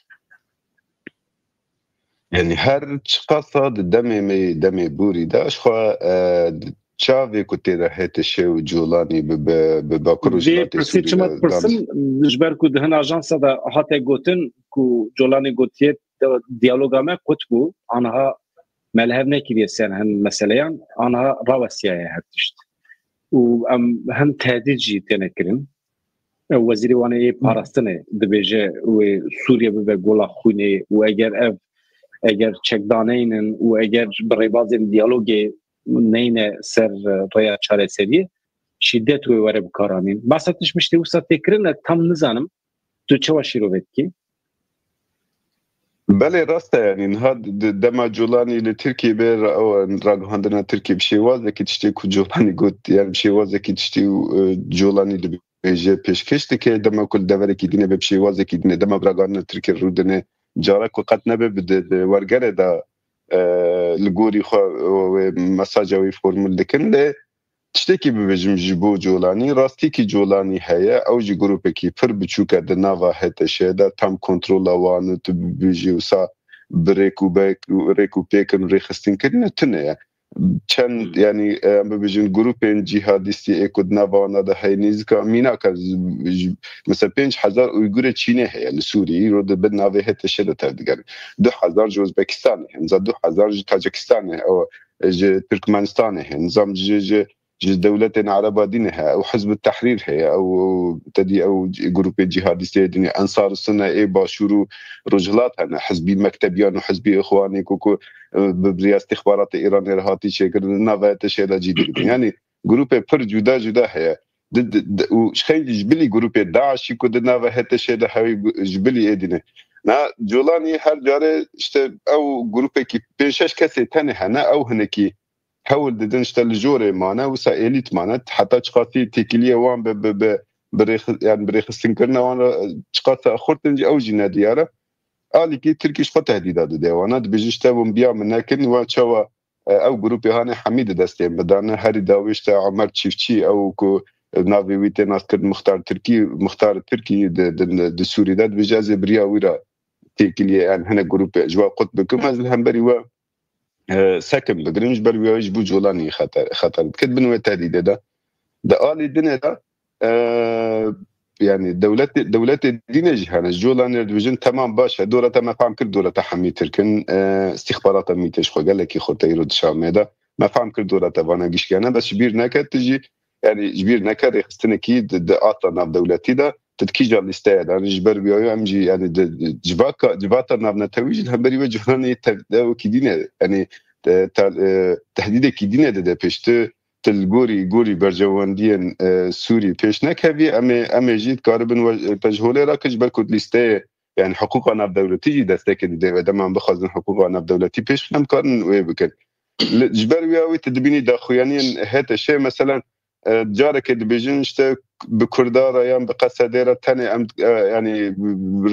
Yani her çiqasa di demê me, demê borî de, ji xwe, e, çavê ku tê de H T Ş û Colanî bi, bi, bi Bakur û Vê Rojhilatê pirsê Sûrî çima de dipirsim, ji ber ku di hin ajansa de hate gotin ku Colanî gotiye di- diyaloga me qut bû, aniha me li hev nekiriye ser hin meseleyan, aniha rawestiyaye her tişt. Û em hin tehdîd jî têne kirin. Ew Wezîrê Wanê yê Parastinê dibêje wê Sûriye bibe gola xwînê û eger ev, eger çekdaneynin û eger bi rêbazên diyalogê neyne ser, e, rêya çareseriyê, şîdet wê were bikaranîn. Behsa tişt miştê wisa tê kirin, ez tam nizanim. Tu çawa şîrove dikî? Belê, rast e, yani niha di, di dema Colanî li Tirkiyê be, ra- ew ragihandina Tirkiyê bi şêwazekî tiştê ku Colanî got, yani bi şêwazekî tiştê û, e, Colanî dibêje pêşkêş dike, dema ku li deverekî dîne be bi şêwazekî dîne, dema bi ragihandina Tirkiyê rûdine, cara ku qet nebe bi di, di wergerê de, e, li gorî xwe, e, wê mesaja wî formûl dikin, lê tiştekî bibêjim ji bo Colanî, rastî kî Colanî heye, ew jî grûpekî pir biçûk e di nava H T Ş de, tam kontrola wan û tu bibêjî wisa bi rêk û bek, rêk û pêkin û rêxistin kirine tune ye. Çend, yani, em bibêjin grûpên cîhadîstî ê ku di nava wan de heye nêzîka mînak e, ji- ji- mesela pênc hezar Uygurê Çînê heye li Sûriyê, îro di bin navê H T Ş de tevdigerin. Du hezar ji Ozbekistanê heye, nizam du hezar ji Tacikistanê heye, ew ji Tirkmenistanê heye, nizam ji, ji ji dewletên Ereba dîne heye, ew Hizb ut-Tehrîr heye, ew, ew tedî ew grûpê cîhadîstê dîne, Ensar Sunne ê Başûr û Rojhilat hene, hizbî mektebiyan û hizbî Îxwanê ku, ku, e, bi, bi riya îstîxbaratê Îranê re hatî çêkirin, di nava H T Ş de cî digrin. Yani grûpê pir cuda cuda heye. Di, di, di, û ji xeylî ji bilî grûpê DAIŞ'î ku di nava H T Ş de hewî gu- ji bilî ê dîne. Na Colanî her carê işte ew grûpekî pênc şeş kesê tenê hene, ew hinekî hewl didin işte li jorê mane, wisa êlît mane, heta çiqasî têkiliyê wan bi, bi, bi, bi rêxi- yani bi rêxistinkirina wan re çiqasa xurt in jî ew jî nediyar e. Alîkî Tirkî ji xwe tehdîda dide wana, dibêje işte hûn biya min nekin, wa çawa, e, ew grûpê hanê hemî di destê min de ne, herî dawî işte Omer Çiftçî, ew ku navê wî tê naskirin Muxtar Tirkî, Muxtar Tirkî di, di, di Sûrî de dibêje ez ê bi riya wî re têkiliyê, yani hinek grûpê ji we qut bikim, ez li hemberî we e, sekin bigirin, ji ber wî ji bo Colanî xeter, xeter dike, bin wê tehdîdê de. Di alî dinê de, e, yani dewletê, dewletê dîne jî hene. Ji Colanî re dibêjin, temam, baş e, dora te me fam kir, dora te hemî Tirk in, e, îstîxbarata mîtê ji xwe gelekî xurt e îro di Şamê de. Me fam kir dora te vana gişkene, bes ji bîr neke tu jî, yani ji bîr neke rêxistinekî di, di asta navdewletî de, tu di kîja lîsteye de, yani ji ber wî em jî, yani di, di civaka, civata navnetewî jî li hemberî we Colanî te-, wekî dîne, yani, e, te-, e, tehdîdekî dîne dide pêş tu, tu li gorî, gorî berjewendiyên, e, Sûrî pêş nekevî, em ê, em ê jî dikaribin we, e, te ji holê rakin ji ber ku di lîsteyê, Yani hiqûqa navdewletî jî destekê dide ve. Dema em bixwazin hiqûqa navdewletî pêş bixin, em karin wê bikin. Li, ji ber wî awî tu dibînî daxuyaniyên H T Ş, meselen, e, carekê dibêjin, işte, bi Kurda re yan bi Qesedê re tenê em, e, yani,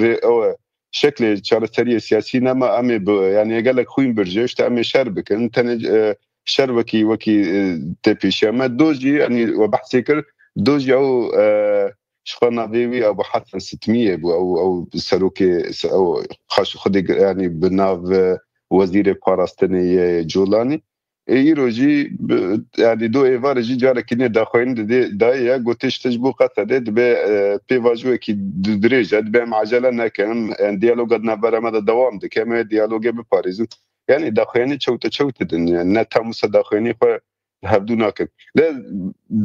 rê-, ew e, şeklê çareseriyê siyasî nema, em ê bi, yani, gelek xwîn birje, işte, em ê şer bikin, tenê, e, şer wekî, wekî, e, tê pêşiya me. Do jî, yani, we behsê kir, do jî ew, e, ji xwe navê wî Ebu Hesen Sitmiyê bû, ew, ew serokê, ew xaş-, xwedê, yani, bi nav, e, wezîrê parastinê yê Colanî. Ê, îro jî, bi, yani, do êvarê jî carekî nê daxuyanî didê, dayê ye, gotê, işte, ji bo Qesedê dibe, e, pêvajoyekî di-, dirêj e, dibe em acele nekin, em, yani, diyaloga di navbera me de dewam dike, em ê diyalogê biparêzin. Yani, daxuyanî çewte çewt didin, yani, ne tam wisa daxuyanî xwe hevdû nakin. De,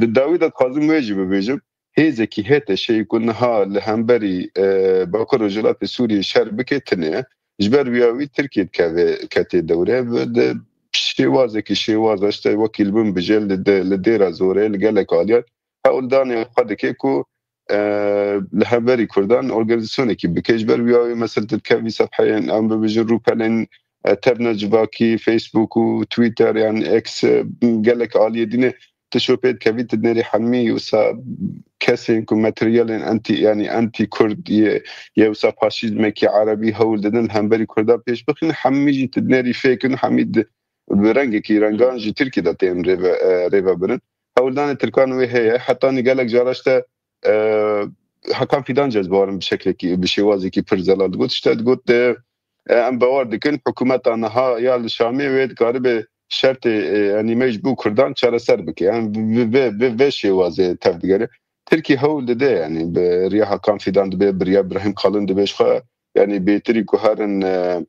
di dawî de dixwazim wê jî bibêjim, hêzekî H T Ş'ê ku niha li hemberî, e, Bakur Rojhilatê Sûriyê şer bike tune ye. Ji ber vîya wî Tirkiye dikeve ketê dewre ve de şêwazekî şêwaza işte wekî li bin bijê li de, li dêra zorê li gelek aliyan hewldanê xwe dike ku, e, li hemberî Kurdan organizasyonekî bike. Ji ber vîya wî mesela tu dikevî sefheyên em bibêjin rûpelên, e, tevna civakî, Facebook û Twitter yan X, e, gelek aliyê dîne tu şopê dikevî, tu dinêrî hemî wisa kesên ku materyalên entî, yani entî Kurd yê, yê wisa faşîzmekî erebî hewl didin li hemberî Kurdan pêş bixin, hemî jî tu dinêrî fêk in, hemî di, bi rengekî rengan ji Tirkî de tên rêve, e, rêve birin. Hewldanê Tirkan wê heye, hetanî gelek cara işte, e, Hakan Fidan cezbarin bi şeklekî, bi şêwazekî pir zelal digot. İşte digot, e, e, em bawer dikin, hikûmeta niha ya li Şamê wê dikaribe şertê, e, yanî me ji bo Kurdan çareser bike. Yani bi, bi, bi, bi vê şêwazê tev digere. Tirkî hewl dide, yani bi riya Hakan Fidan dibe, bi riya Birahîm Kalin dibe, ji xwe, yani bêtirî ku herin, e,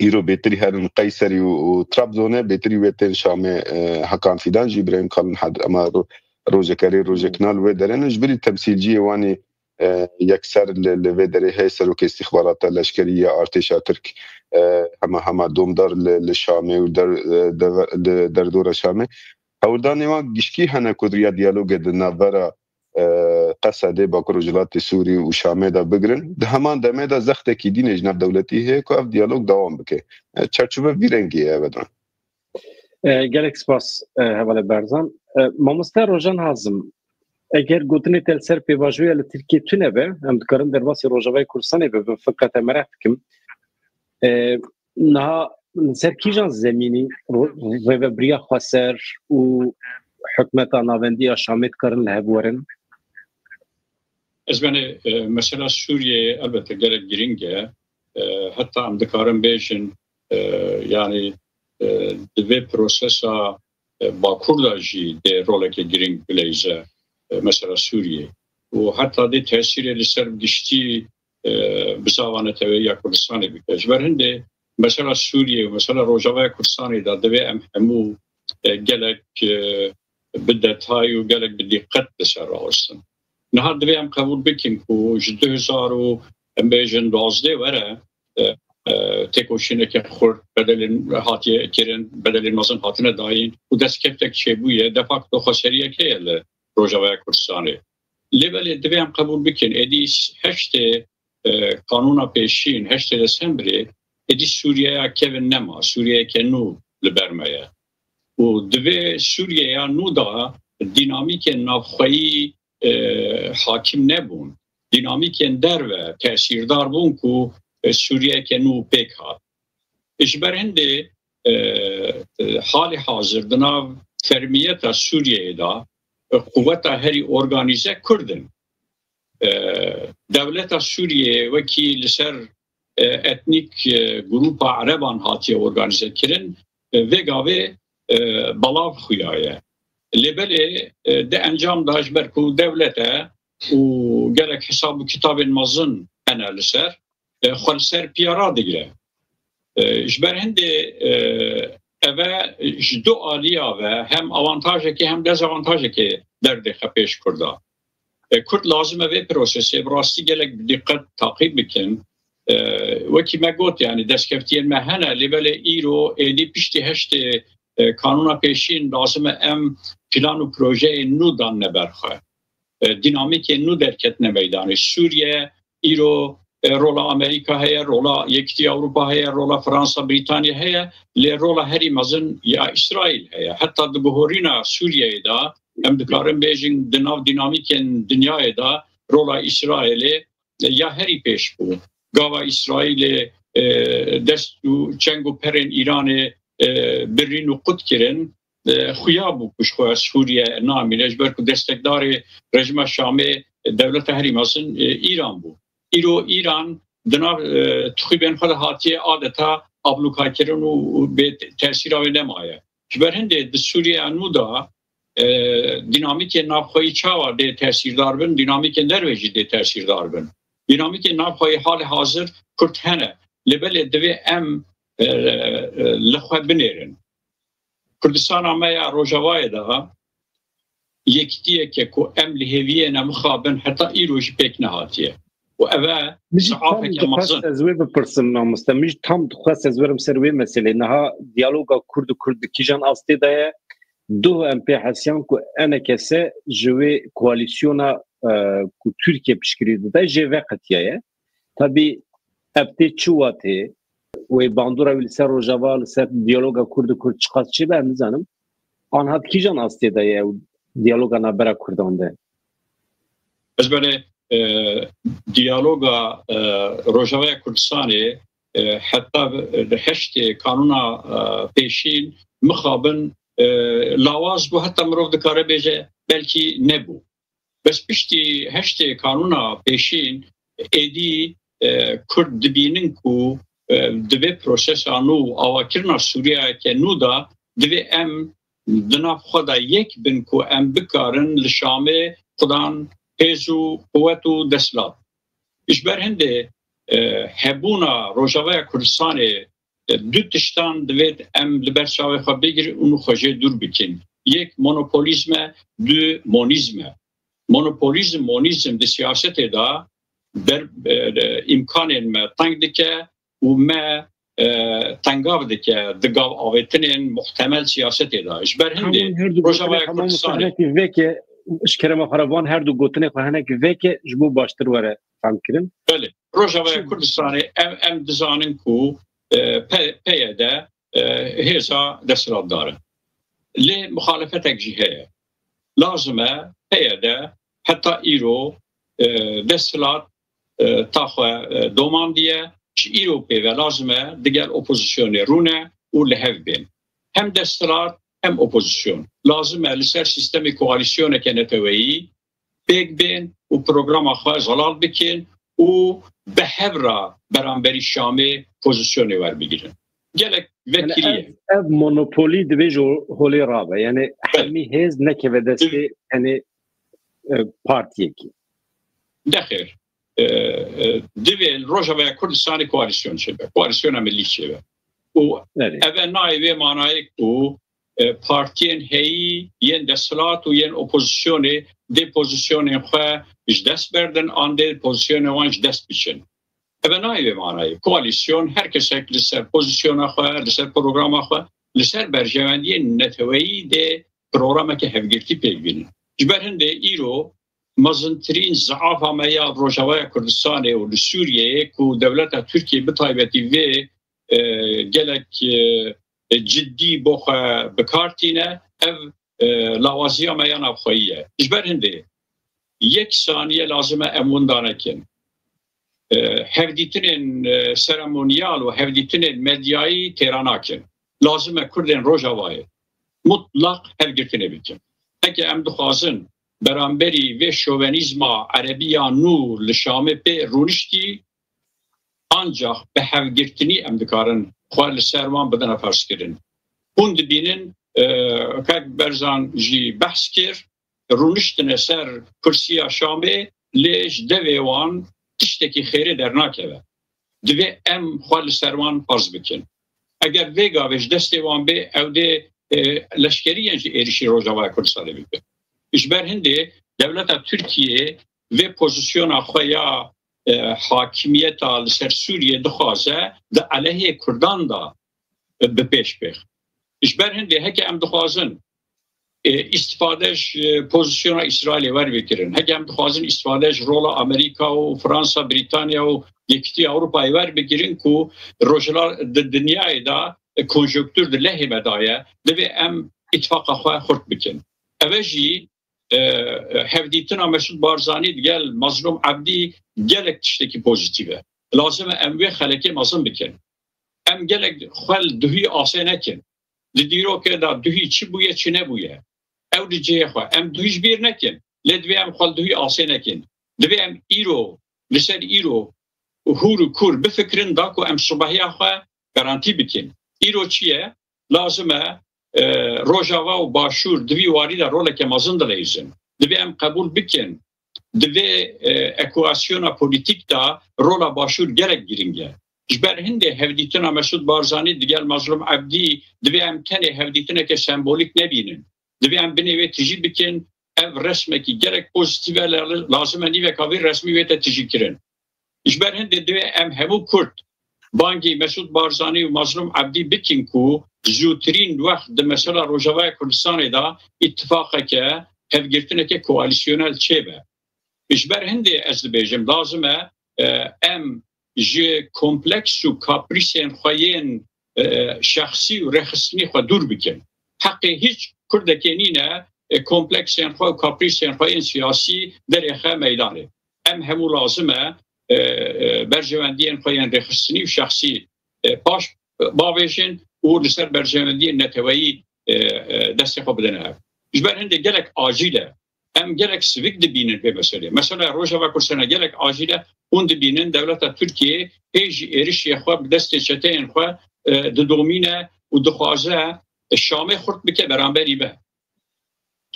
îro bêtirî herin Qeyserî û, û Trabzonê, bêtirî wê tên Şamê, e, Hakan Fidan jî, Birahîm Kalin, had-, ema ro-, rojek erê, rojek na li wê derê ne, ji birî temsîlciyê wanî, e, yekser li, li vê derê heye, serokê îstîxbarata leşkerî ya artêşa Tirk, e, hema hema domdar li, li Şamê û der, e, deve-, li derdora Şamê. Hewldanê wan gişkî hene ku riya diyalogê di navbera, e, Qesedê, Bakur Rojhilatê Sûrî û Şamê de bigirin. Di heman demê de zextekî dînê ji navdewletî heye ku ev diyalog dewam bike. E, çarçove vî rengî ye, Bedran. E, gelek spas, e, Hevalê Berzan. E, mamoste Rojan Hazim, eger gotinê te li ser pêvajoya li Tirkiyê tune be, em dikarin derbasî Rojavayê Kurdistanê bibin, feqet te meraq dikim. E, niha li ser kîjan zemînî ro-, rêvebiriya xweser û hikûmeta navendî ya Şamê dikarin li hev werin? Ez benê, e, mesela Sûriyeyê elbette gelek girîng e. E, heta em dikarin bêjin, e, yani, e, di vê prosesa, e, Bakur de jî dê roleke girîng bileyze, e, mesela Sûriyê. Û heta dê tesîrê li ser giştî, e, bizava neteweyî ya Kurdistanê bike. Ji ber hindê mesela Sûriyê û mesela Rojavaya Kurdistanê de divê em hemû, e, gelek, e, bi detay û gelek bi dîqet li ser rawestin. Niha divê em qebûl bikin ku ji du hezar û em bêjin duwazdeh were, e, e, têkoşîneke xurt bedelên hatiye kirin, bedelên mezin hatine dayîn û destkeftek çêbûye, de facto xweseriyek heye li Rojavaya Kurdistanê. Lê belê divê em qebûl bikin, êdî heştê, e, Kanûna Pêşîn, heştê Desembrê, êdî Sûriyeya kevin nema, Sûriyeyeke nû li ber me ye. Û di vê Sûriyeya nû de dînamîkên navxweyî, e, hakim nebûn. Dînamîkên derve tesîrdar bûn ku, e, Sûriyeyeke nû pêk hat. Ji ber hindê, e, e, halê hazir di nav fermiyeta Sûriyeyê de, e, quweta herî organîze Kurd in. E, dewleta Sûriyeyê wekî li ser, e, etnîk, e, grûpa Ereban hatiye organîze kirin, e, vê gavê, e, belav xuya ye. Lê belê, e, di encam de ji ber ku dewlet e û gelek hesab û kitabên mezin hene li ser, e, xwe li ser piya radigire. E, ji ber hindê, e, eve ji du aliya ve hem avantajekê hem dezavantajekê derdêxe pêş Kurda. E, Kurd lazim e vê prosesê bi rastî gelek bi dîqet taqîb bikin. E, wekî me got, yani destkeftiyên me hene, lê belê îro êdî piştî heştê, e, Kanûna Pêşîn lazim e em plan û projeyên nû danine ber xwe. E, dînamîkên nû derketine meydanê. Sûriye îro, e, rola Amerîka heye, rola Yekîtiya Ewropa heye, rola Fransa, Brîtanya heye, lê rola herî mezin ya Îsraîl heye. Heta di guhorîna Sûriyeyê de em dikarin bêjin di nav dînamîkên dinyayê de rola Îsraîlê ya herî pêş bû. Gava Îsraîlê, e, dest û çeng û perên Îranê, e, birîn û qut kirin, e, xuya bû ku ji xwe Sûriye namîne, ji ber ku destekdarê rejîma Şamê dewleta herî mezin, e, Îran bû. Îro Îran di nav, e, tixûbên xwe de hatiye adeta ablûkakirin û, û bê tesîra wê nemaye. Ji ber hindê di Sûriyeya nû de, e, dînamîkên navxweyî çawa dê tesîrdar bin, dînamîkên derve jî dê tesîrdar bin. Dînamîkên navxweyî halê hazir kurt hene. Lê belê divê em, e, e, li xwe binêrin. Kurdistana me ya Rojavayê de yekîtiyeke ku em li hêviyê ne mixabin heta îro jî pêk nehatiye. Û ev e Min jî tam zafeke dixwest mezin. Ez wê bipirsim, mamoste. Min jî tam dixwest ez werim ser wê meselê. Niha diyaloga Kurd û Kurd di kîjan astê de ye? Duh em pê hesiyan ku enekese ji wê koalîsyona, e, ku Tirkiye piştgirî dide jê veqetiyaye. Tabî ev tê çi watê? Wê bandora wî li ser Rojava, li ser diyaloga Kurd û Kurd çiqas çêbe, em nizanim. Anha di kîjan astê de ye ew diyaloga navbera Kurdan de? Ez belê, e, diyaloga, e, Rojavaya Kurdistanê, e, heta di heştê kanûna, e, pêşîn mixabin, e, lawaz bû, heta mirov dikare bêje belkî nebû. Bes piştî heştê kanûna pêşîn êdî, e, Kurd dibînin ku, e, divê prosesa nû avakirina Sûriyeyeke nû de divê em di nav xwe de yek bin ku em bikarin li Şamê xudan hêz û quwet û desthilat. Ji ber hindê, e, hebûna Rojavaya Kurdistanê, e, du tiştan divêt em li ber çavê xwe bigirin û xwe jê dûr bikin. Yek monopolîzm e, du monîzm e. Monopolîzm, monîzm di siyasetê de ber, e, îmkanên me teng dike û me, e, tengav dike di gav avêtinên muhtemel siyasetê de. Ji ber hindê Rojavaya Kurdistanê hinekî veke, ji kerema xwe re van her du gotinê xwe hinekî veke ji bo baştir were fehm kirin. Belê, Rojavaya Kurdistanê em, em dizanin ku, e, P-, P Y D, e, hêza desthilatdar in. Lê muxalefetek jî heye. Lazim e P Y D heta îro, e, desthilat, e, ta xwe, e, domandiye, ji îro pê ve lazim e digel opozisyonê rûne û li hev bên. Hem desthilat hem opozisyon. Lazim e li ser sîstemê koalîsyoneke neteweyî pêk bên û programa xwe zelal bikin û bi hev re beramberî Şamê pozisyonê werbigirin. Gelek vekirî ye. Ev, ev monopolî divê ji holê rabe. Yani hemî hêz nekeve destê, yani, e, partiyekî. Nexêr. E, e, divê li Rojavaya Kurdistanê koalîsyon çêbe. Koalîsyona milî çêbe. Û ev e nayê vê manayê ku, e, partiyên heyî yên desthilat û yên opozisyonê dê pozisyonên xwe ji dest berdin, an dê pozisyonên wan ji dest biçin. Ev e nayê vê manayê. Koalîsyon, her kesek li ser pozisyona xwe, li ser programa xwe, li ser berjewendiyên neteweyî dê programeke hevgirtî pêk bînin. Ji ber hindê îro mezintirîn zeafa me ya Rojavaya Kurdistanê û li Sûriyeyê ku dewleta Tirkiyê bi taybetî vê, e, gelek, e, cidî bo xwe bi kar tîne, ev, e, lawaziya me ya navxweyî ye. Ji ber hindê yek saniye lazim e em winda nekin. E, hevdîtinên, e, seremonyal û hevdîtinên medyayî têra nakin. Lazim e Kurdên Rojavayê mutlaq hevgirtinê bikin. Heke em dixwazin beramberî vê şovenîzma erebî ya nû li Şamê pê rûniştî, ancax bi hevgirtinî em dikarin xwe li ser wan bidine ferzkirin. Hûn dibînin, e, kak Berzan jî behs kir, rûniştine ser kursiya Şamê, lê ji devê wan tiştekî xêrê dernakeve. Divê em xwe li ser wan ferz bikin. Eger vê gavê ji destê wan bê, ew dê, e, leşkeriyên jî êrişî Rojavaya Kurdistanê bikin. Ji ber hindê dewleta Tirkiyê vê pozisyona xwe ya, e, hakimiyeta li ser Sûriyê dixwaze di aleyhê Kurdan de, e, bi pêş bêx. Ji ber hindê heke em dixwazin e, îstîfade ji pozisyona Îsraîlê werbigirin. Heke em dixwazin îstîfade ji rola Amerîka û Fransa, Brîtanya û Yekîtiya Ewropayê werbigirin ku rojhila-, di dinyayê de, e, konjonktur di lehê me de ye, divê em îtifaqa xwe xurt bikin. Eve jî, e, hevdîtina Mesûd Barzanî digel Mazlûm Ebdî gelek tiştekî pozîtîf e. Lazim e em wê xelekê mezin bikin. Em gelek xwe li duhî asê nekin. Di dîrokê de duhî çi bûye, çi nebûye. Ew di cihê xwe. Em duhî ji bîr nekin. Lê divê em xwe li duhî asê nekin. Divê em îro, li ser îro hûr û kûr bifikirin, da ku em sibehiya xwe garantî bikin. Îro çi ye? Lazim e, e, Rojava û Başûr di vî warî de roleke mezin dileyizin. Divê em qebûl bikin. Divê, e, ekwasyona polîtîk de rola Başûr gelek giring e. Ji ber hindê hevdîtina Mesûd Barzanî digel Mazlûm Ebdî divê em tenê hevdîtineke sembolîk nebînin. Divê em binê wê tijî bikin. Ev resmekî gelek pozîtîf e, la-, lazim e nîveka vî resmî wê te tijî kirin. Ji ber hindê divê em hemû Kurd bangî Mesûd Barzanî û Mazlûm Ebdî bikin ku zûtirîn wext di mesela Rojavaya Kurdistanê de îtifaqeke, hevgirtineke koalîsyonel çêbe. Ji ber hindê ez dibêjim, lazim e, e, em ji kompleks û kaprîsên xwe yên, e, şexsî û rêxistinî xwe dûr bikin. Heqê hiç Kurdekê nîne, e, kompleksên xwe û kaprîsên xwe yên siyasî derêxe meydanê. Em hemû lazim e, e, e, berjewendiyên xwe yên rêxistinî û şexsî, e, paş bavêjin û li ser berjewendiyên neteweyî, e, e, destê xwe bidin hev. Ji ber hindê gelek acîl e. Em gelek sivik dibînin vê meselê. Mesela Rojava Kurdistana gelek acîl e. Hûn dibînin dewleta Tirkiyê hê jî êrişê xwe bi destê çeteyên xwe, e, didomîne û dixwaze Şamê xurt bike beramberî me.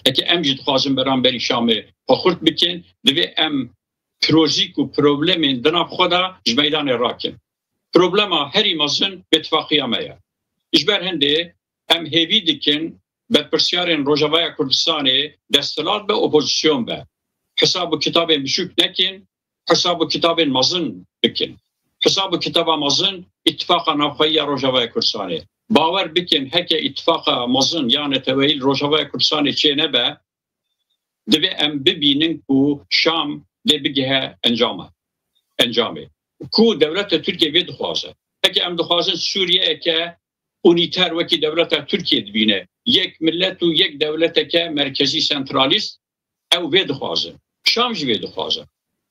Heke em jî dixwazin beramberî Şamê xwe xurt bikin, divê em pirozîk û problemên di nav xwe de ji meydanê rakin. Problema herî mezin bêtifaqiya me ye. Ji ber hindê em hêvî dikin berpirsyarên Rojavaya Kurdistanê, desthilat be, opozîsyon be, hesab û kitabên biçûk nekin, hesab û kitabên mezin bikin. Hesab û kitaba mezin, îtifaqa navxweyî ya Rojavaya Kurdistanê. Bawer bikin, heke îtifaqa mezin ya neteweyî li Rojavaya Kurdistanê çê nebe, divê em bibînin ku Şam dê bigihe encama, encamê. Ku dewleta Tirkiye vê dixwaze. Heke em dixwazin Sûriyeyeke unîter wekî dewleta Tirkiye dibîne, yek milet û yek dewleteke merkezî, sentralîst, ew vê dixwazin. Şam jî vê dixwaze.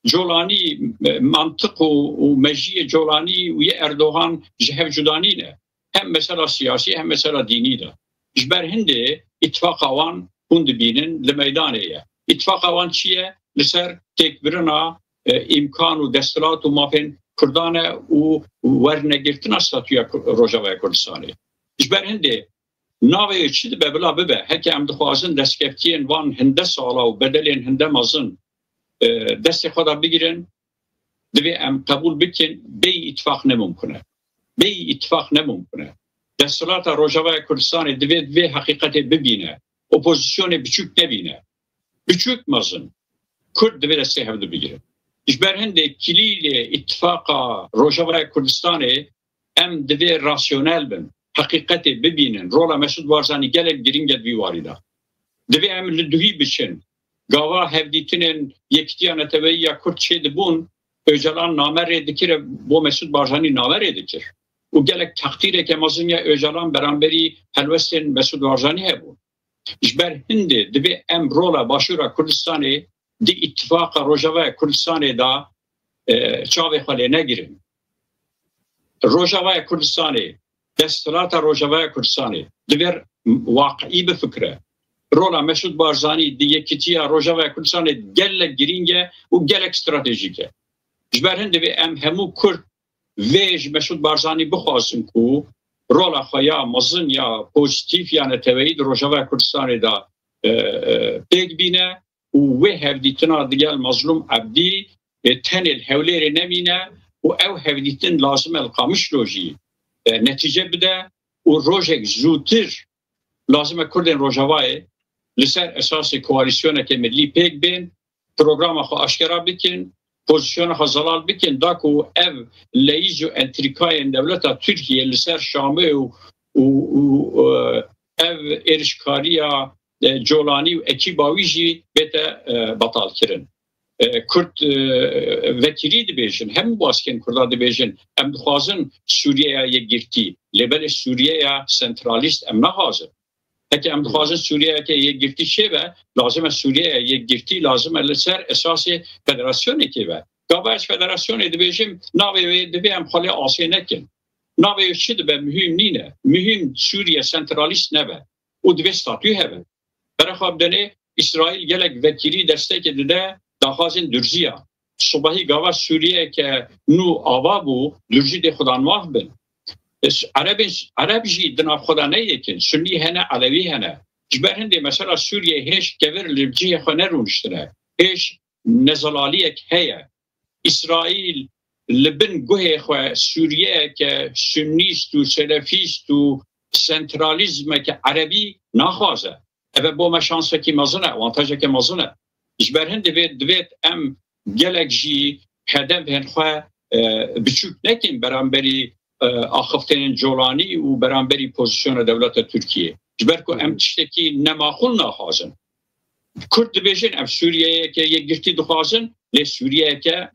Colanî, e, mantiq û, û mejiyê Colanî û yê Erdogan ji hev cuda nîne. Hem mesela siyasî hem mesela dînî de. Ji ber hindê îtifaqa wan hûn dibînin li meydanê ye. Îtifaqa wan çi ye? Li ser têkbirina, e, îmkan û desthilat û mafên Kurdan e û wernegirtina statûya Ku-, Rojavaya Kurdistanê. Ji ber hindê navê wê çi dibe bila bibe, heke em dixwazin destkeftiyên van hinde sala û bedelên hinde mezin, e, destê xwe de bigirin, divê em qebûl bikin, bêyî îtifaq ne mumkin e. Bêyî îtifaq ne mumkin e. Desthilata Rojavaya Kurdistanê divê vê heqîqetê bibîne. Opozîsyonê biçûk nebîne. Biçûk mezin. Kurd divê destê hev de bigirin. Ji ber hindê kilîlê îtifaqa Rojavaya Kurdistanê em divê rasyonel bin, heqîqetê bibînin. Rola Mesûd Barzanî gelek giring e di vî warî de. Divê em li duhî biçin. Gava hevdîtinên Yekîtiya Neteweyî ya Kurd çêdibûn, Ocalan name rê dikir, bo Mesûd Barzanî name rê dikir. Û gelek teqdîreke mezin ya Ocalan beramberî helwestên Mesûd Barzanî hebûn. Ji ber hindê divê em rola Başûra Kurdistanê di îtifaqa Rojavaya Kurdistanê de, e, çavê xwe lê negirin. Rojavaya Kurdistanê, desthilata Rojavaya Kurdistanê divê waqî bifikire. Rola Mesûd Barzanî di yekîtiya Rojavaya Kurdistanê gelek girîng e û gelek stratejîk e. Ji ber hin divê em hemû Kurd vê ji Mesûd Barzanî bixwazin ku rola xwe ya mezin, ya pozîtîf, ya neteweyî di Rojavaya Kurdistanê de, e, e, pêk bîne û wê hevdîtina digel Mazlûm Ebdî, e, tenê li Hewlêrê nemîne û ew hevdîtin lazim e li Qamişlo jî, e, netîce bide û rojek zûtir lazim e Kurdên Rojavayê li ser esasê koalîsyoneke milî pêk bên, programa xwe aşkera bikin, pozîsyona xwe zelal bikin, da ku ev leyîz û entrîkayên dewleta Tirkiye li ser Şamê û, û, û, e, ev êrişkariya e, Colanî û ekîba wî jî bête, e, betalkirin. E, Kurd, e, vekirî dibêjin, hemû baskên Kurda dibêjin, em dixwazin Sûriyeya yekgirtî, lê belê Sûriyeya sentralîst em naxwazin. Heke em dixwazin Sûriyeyeke yekgirtî çêbe, lazim e Sûriyeya yekgirtî, lazim e li ser esasê federasyonekê be. Gava ez federasyonê dibêjim, navê wê divê em xwe lê asê nekin. Navê wê çi dibe, muhîm nîne. Muhîm Sûriye sentralîst nebe û divê statû hebe. Berexa bidenê, Îsraîl gelek vekirî destekê dide daxwazên Durziya. Sibahî gava Sûriyeyeke nû ava bû, Durzî dê xwedan maf bin. Erebên, Ereb jî di nav xwe de ne yek in. Sunnî hene, Elewî hene. Ji ber hindê mesela Sûriyeyê hêj kevir li cihê xwe nerûniştine. Hêj nezelaliyek heye. Îsraîl li bin guhê xwe Sûriyeyeke sunnîst û selefîst û sentralîzmeke erebî naxwaze. Ev e bo me şansekî mezin e, awantajeke mezin e. Ji ber hin divê, divêt em gelek jî hedefên xwe, e, biçûk nekin beramberî, e, axiftinên Colanî û beramberî pozisyona dewleta Tirkiyê. Ji ber ku em tiştekî nemaqûl naxwazin. Kurd dibêjin, em Sûriyeyeke yekgirtî dixwazin, lê Sûriyeyeke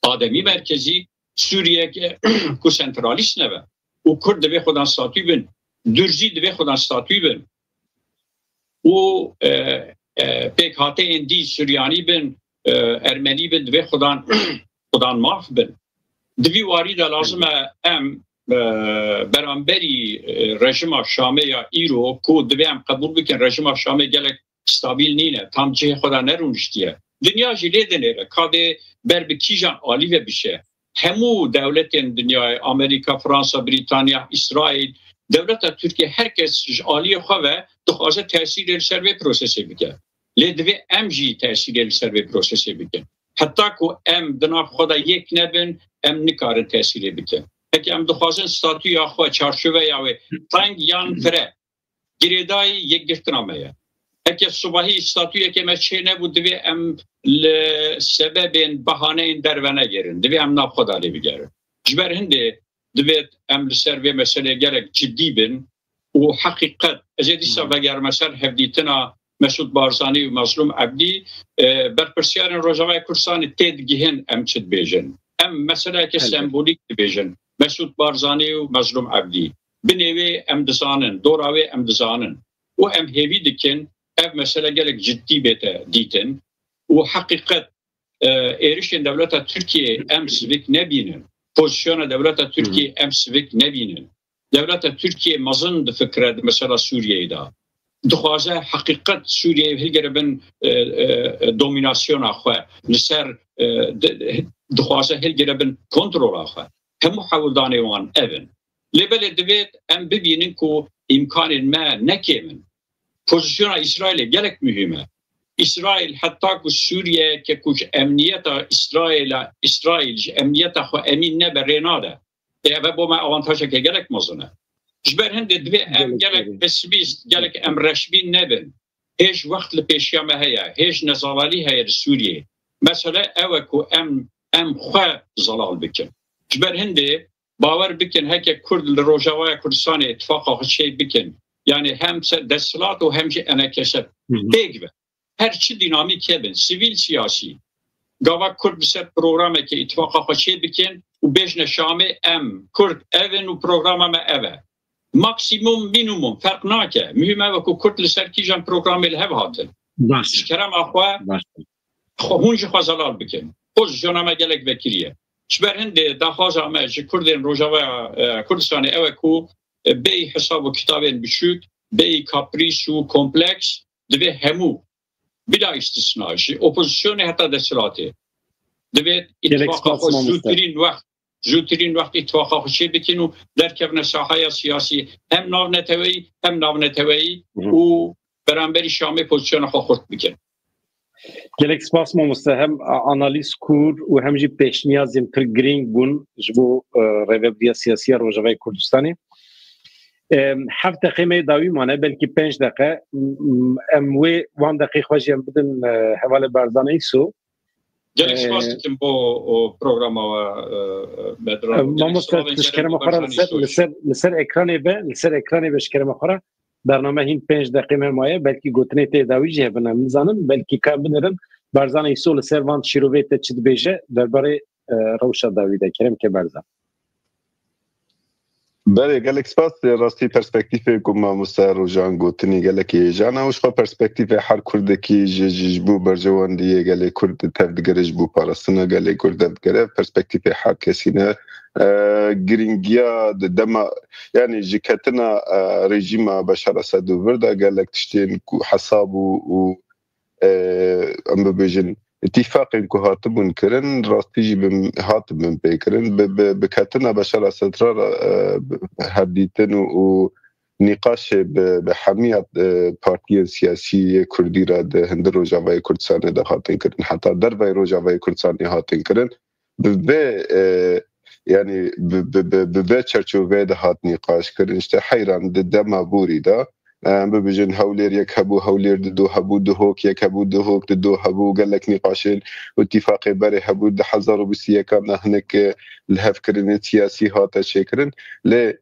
ademî merkezî, Sûriyeyeke ku sentralîst nebe. Û Kurd divê xwedan statû bin, Durzî divê xwedan statû bin. Û, e, e, pêkhateyên dî Suryanî bin, e, Ermenî bin, divê xwedan, xwedan maf bin. Di vî warî de lazim e em, e, beramberî, e, rejima Şamê ya îro ku divê em qebûl bikin, rejima Şamê gelek stabil nîne, tam cihê xwe de nerûniştiye. Dinya jî lê dinêre, ka dê ber bi kîjan alî ve bişe. Hemû dewletên dinyayê, Amerîka, Fransa, Brîtanya, Îsraîl, dewleta Tirkiye, her kes ji aliyê xwe ve dixwaze tesîrê li ser vê prosesê bike. Lê divê em jî tesîrê li ser vê prosesê bikin. Heta ku em di nav xwe de yek nebin, em nikarin tesîrê bikin. Heke em dixwazin statûya xwe, çarçoveya wê teng yan fire, girêdayî yekgirtina me ye. Heke sibahî statûyeke me çênebû, divê em li sebebên, behaneyên derve negerin. Divê em nav xwe de lê bigerin. Ji ber hindê divêt em li ser vê meselê gelek cidî bin û heqîqet, ez ê dîsa vegerime ser hevdîtina Mesûd Barzanî û Mezlûm Ebdî, e, berpirsiyarên Rojavayê Kurdistanê têdigihin em çi dibêjin. Em meseleyeke sembolîk dibêjin. Mesûd Barzanî û Mezlûm Ebdî. Binê wê em dizanin, dora wê em dizanin. Û em hêvî dikin ev mesele gelek ciddî bête dîtin. Û heqîqet, e, êrişên dewleta Tirkiyê em sivik nebînin. Pozisyona dewleta Tirkiyê em sivik nebînin. Dewleta Tirkiyê mezin difikire di mesela Sûriyeyê de. Dixwaze heqîqet Sûriyeyê hilgire bin, e, e, domînasyona xwe. Li ser, e, di-, dixwaze hilgire bin kontrola xwe. Hemû hewldanê wan ev in. Lê belê divêt em bibînin ku îmkanên me ne kêm in. Pozisyona Îsraîlê gelek muhîm e. Îsraîl heta ku Sûriyeyeke ku ji emniyeta Îsraîla, Îsraîl ji emniyeta xwe emîn nebe rê nade. Ê, ev bo me avantajeke gelek mezin e. Ji ber hindê divê em gelek pesimîst, gelek em reşbîn nebin. Hêj wext li pêşiya me heye, hêj nezelalî heye li Sûriyeyê. Mesele ew e ku em, em xwe zelal bikin. Ji ber hindê bawer bikin, heke Kurd li Rojavaya Kurdistanê îtifaqa xwe çê bikin, yanî hem se-, desthilat û hem jî enekese pêk be. Her çi dînamîk hebin, sivîl, siyasî. Gava Kurd bi ser programekê îtifaqa xwe çê bikin û bêjne Şamê, em Kurd ev in û programa me ev e. Maksimum, minimum, ferq nake. Muhîm ev e ku Kurd li ser kîjan programê li hev hatin. Baş. Ji kerema xwe, baş. Xwe, hûn ji xwe zelal bikin. Pozisyona me gelek vekirî ye. Ji ber hindê daxwaza me ji Kurdên Rojavaya, e, Kurdistanê ew e ku, e, bêyî hesab û kitabên biçûk, bêyî kaprîs û kompleks, divê hemû, bila îstisna, ji opozisyonê heta desthilatê, divê îtifaqa xwe zûtirîn wext, zûtirîn wext îtifaqa xwe çê bikin û derkevine sahaya siyasî, hem navneteweyî, hem navneteweyî û beramberî Şamê pozisyona xwe xurt bikin. Gelek spas mamoste, hem analîz kûr û hem jî pêşniyazên pir girîng bûn ji bo, e, rêvebiriya siyasî ya Rojavayê Kurdistanê. E, heft deqê me dawî mane, belkî pênc deqe. M-, m-, em wê wan deqê xwe jî em bidin, e, hevalê Barzanî Îso. Gelek spas dikim bo o programa we, e, Bedran. E, mamoste, ji kerema xwe re li ser, li ser, li ser ekranê be, li ser ekranê be ji kerema xwe re. Bername hîn pênc deqê me maye, belkî gotinê tê dawî jî hebin, em nizanin, belkî ka binirin. Barzanî Îso li ser van şîrovê te çi dibêje derbarê, e, rewşa dawî de, Kerem ke Barzan. Belê, gelek spas. Rastî perspektîfê ku mamoste Rojan gotinî gelekî hêjan e û ji xwe perspektîfê her Kurdekî ji, ji, ji bo berjewendiyê gelê Kurd tev digere, ji bo parastina gelê Kurd tev digere, perspektîfê her kesî ne. E, giringiya di dema, yanî ji ketina, e, rejîma Beşar Esed û vir de gelek tiştên ku hesab û, û, e, em bibêjin, îtîfaqên ku hatibûn kirin, rastî jî bin, hatibin pê kirin. Bi, bi, bi ketina Beşar Esed re, e, bi hevdîtin û, û nîqaşê bi, bi hemiya, e, partiyên siyasî yê Kurdî re di hundir Rojavayê Kurdistanê de hatin kirin. Heta dervayê Rojavayê Kurdistanê hatin kirin. Bi vê, e, yanî bi, bi, bi, bi vê çerçoveyê de hat nîqaş kirin. İşte heyran di dema borî de, em bibêjin Hewlêr yek hebû, Hewlêr dido hebû, Duhok yek hebû, Duhok dido hebû, gelek nîqaşên û tîfaqê berê hebû, di hezar û bîst û yekan de hinek, e, li hev kirinê siyasî hate çêkirin. Lê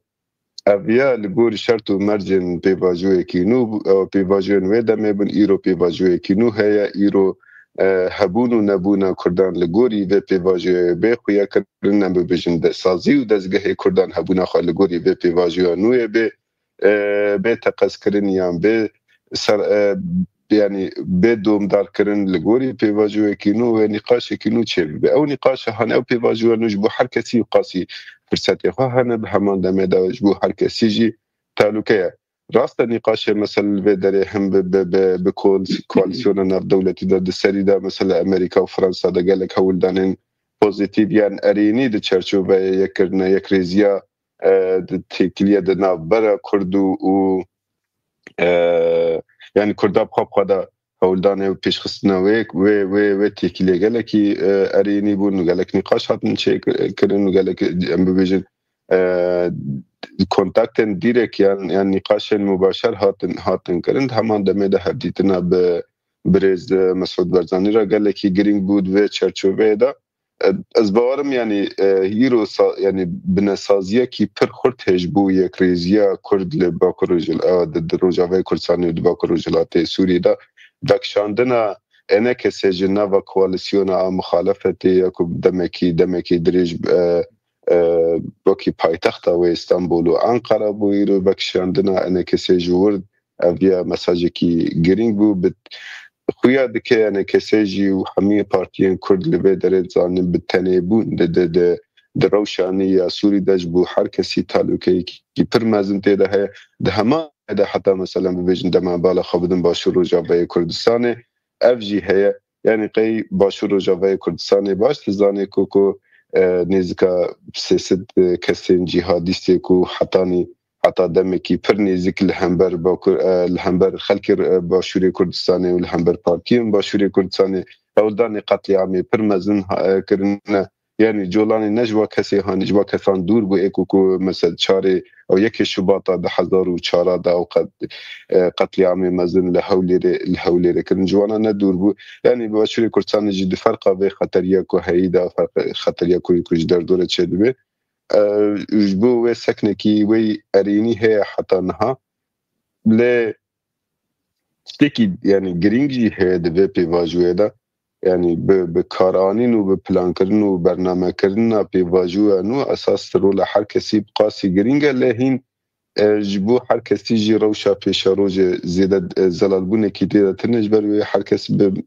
ev ya li gorî şert û mercên pêvajoyekî nû, ew pêvajoyên wê demê bin, îro pêvajoyekî nû heye, îro, e, hebûn û nebûna Kurdan li gorî vê pêvajoyê bê xuya kirin, em bibêjin de sazî û dezgehê Kurdan hebûna xwe li gorî vê pêvajoya nû yê bê, e, bê teqez kirin yan bê ser, e, yanî bê domdar kirin li gorî pêvajoyekî nû wê nîqaşekî nû çêbibe. Ew nîqaşa hane, ew pêvajoya nû ji bo her kesî qasî firsetê xwe hene, bi heman demê de ji bo her kesî jî tehlûke ye. Rast e, nîqaşê mesela li vê derê him bi, bi, bi, bi koal-, koalîsyona navdewletî de di serî de mesela Amerîka û Fransa de gelek hewldanên pozîtîf yan erênî di çerçoveyê yekkirine, yekrêziya, e, di têkiliye di navbera Kurd û, û, e, yanî Kurda bi xwe bi xwe de hewldanê û pêşxistina wê, wê, wê, wê têkiliyê gelekî, e, erênî bûn û gelek nîqaş hatin çêkirin û gelek, em bibêjin, e, kontaktên dîrek yan, yan nîqaşên mubaşer hatin, hatin kirin. Di heman demê de hevdîtina bi birêz, e, Mesûd Barzanî re gelekî girîng bû di vê çerçoveyê de. E, ez bawerim, yanî, e, hîro sa-, yanî binesaziyekî pir xurt heye ji bo yekrêziya Kurd li Bakur Rojhil-, e, di, di Rojavayê Kurdistanê û di Bakur Rojhilatê Sûriyê de vekişandina ENKSê ji nava koalîsyona a muxalefetê ya ku demekî, demekî dirêj, e, e, wekî paytexta wê Stenbol û Enqera bû, îro vekişandina ENKSê ji wir ev ya mesajekî girîng bû. Bi xuya dike ENKSê jî û hemî partiyên Kurd li vê derê dizanin bi tenêbûn di, di, di, di rewşanî ya Sûrî de ji bo her kesî talûkeyekî pir mezin tê de heye. Di heman de heta mesela bibêjin dema bala xwe bidin Başûr Rojavayê Kurdistanê, ev jî heye. Yanî qey Başûr Rojavayê Kurdistanê baş dizane ku, ku, e, nêzika sê sed, e, kesên cîhadîstê ku hetanî, heta demekî pir nêzik li hember Bakur, e, li hember xelkê, e, Başûrê Kurdistanê û li hember partiyên Başûrê Kurdistanê hewldanê qetlîamê pir mezin ha-, e, kirine. Yanî colanê ne ji wa kesê hanî, ji wa kesan dûr bû, ê ku, ku mesela çarê ew yekê Şubata du hezar û çar de ew qet, e, qetlîamê mezin li Hewlêrê, li Hewlêrê kirin. Ji wana ne dûr bû. Yanî Başûrê Kurdistanê jî di ferqa vê xeteriya ku heyî de, ferq-, xeteriya ku, ku ji derdorê çêdibe. E, ji bo wê seknekî wê erênî heye heta niha. Lê tiştekî, yanî girîng jî heye di vê pêvajoyê de. Yanî bi, bi karanîn û bi plankirin û bernamekirina pêvajoya nû esas rola her kesî bi qasî girîng e, lê hîn, e, ji bo her kesî jî rewşa pêşerojê zêde, e, zelalbûnekî tê de tune, ji ber wê her kes bi,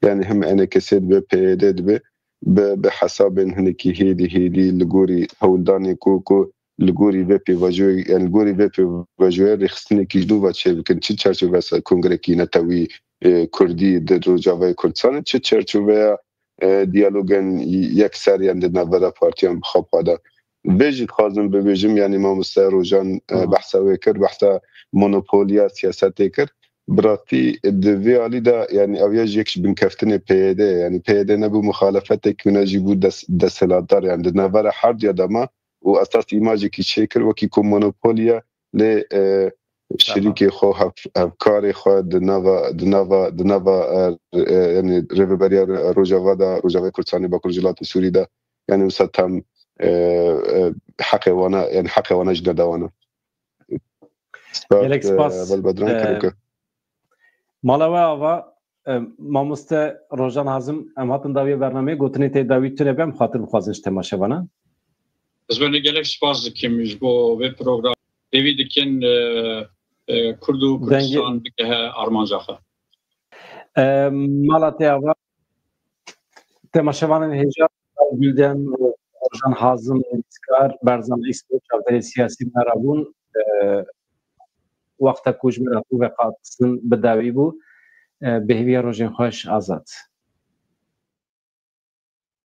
yanî him ENKSê dibe, PYD dibe, bi, bi hesabên hinekî hêdî hêdî li gorî hewldanê ku, ku li gorî vê pêvajoyê, yani li gorî vê pêvajoyê rêxistinekî ji nû ve çêbikin, çi çerçovesa kongrekî netewî, e, kurdî di Rojavayê Kurdistanê, çi çerçoveya, e, diyalogên yekser yan di navbera partiyan bi xwe de. Vê jî dixwazim bibêjim, yani mamoste Rojan, e, Aha. behsa wê kir, behsa monopoliya siyasetê kir. Bi rastî di vê alî de, yani ew ya ji yek ji binkeftinê PYD, yani PYD nebû muxalefetek, wina jî bû des-, desthilatdar, yani di navbera her diya de ma û esas îmajekî çêkir wekî ku monopol ye, lê, e, şirîkê xwe, hev-, hevkarê xwe di nava, di nava, di nava, e, e, yanî Rêveberiya Rojava de, Rojavayê Kurdistanê, Bakur Rojhilatê Sûrî de, yanî wisa tam, e, e, heqê wana, yanî heqê wana ji derde wana. Gelek spas. Belbedran Keroke. Mala we ava, e, mamoste Rojan Hazim, em hatin dawiyê bernameyê, gotinê tê dawî tune be, em xatir bixwazin ji temaşevanan. Ez belê gelek spas dikim ji bo vê program. Pêvî dikin, e, e, Kurd û Dengê- Kurdistan bigehe armanca xwe. E, mala te ava, temaşevanên hêja, Gülden, Rojan Hazim, nivîskar, Berzan Îspo, çavdêrê siyasî me re bûn. E, wexta ku ji me re veqatin bi dawî bû. E, bi hêviya rojên xweş, azad.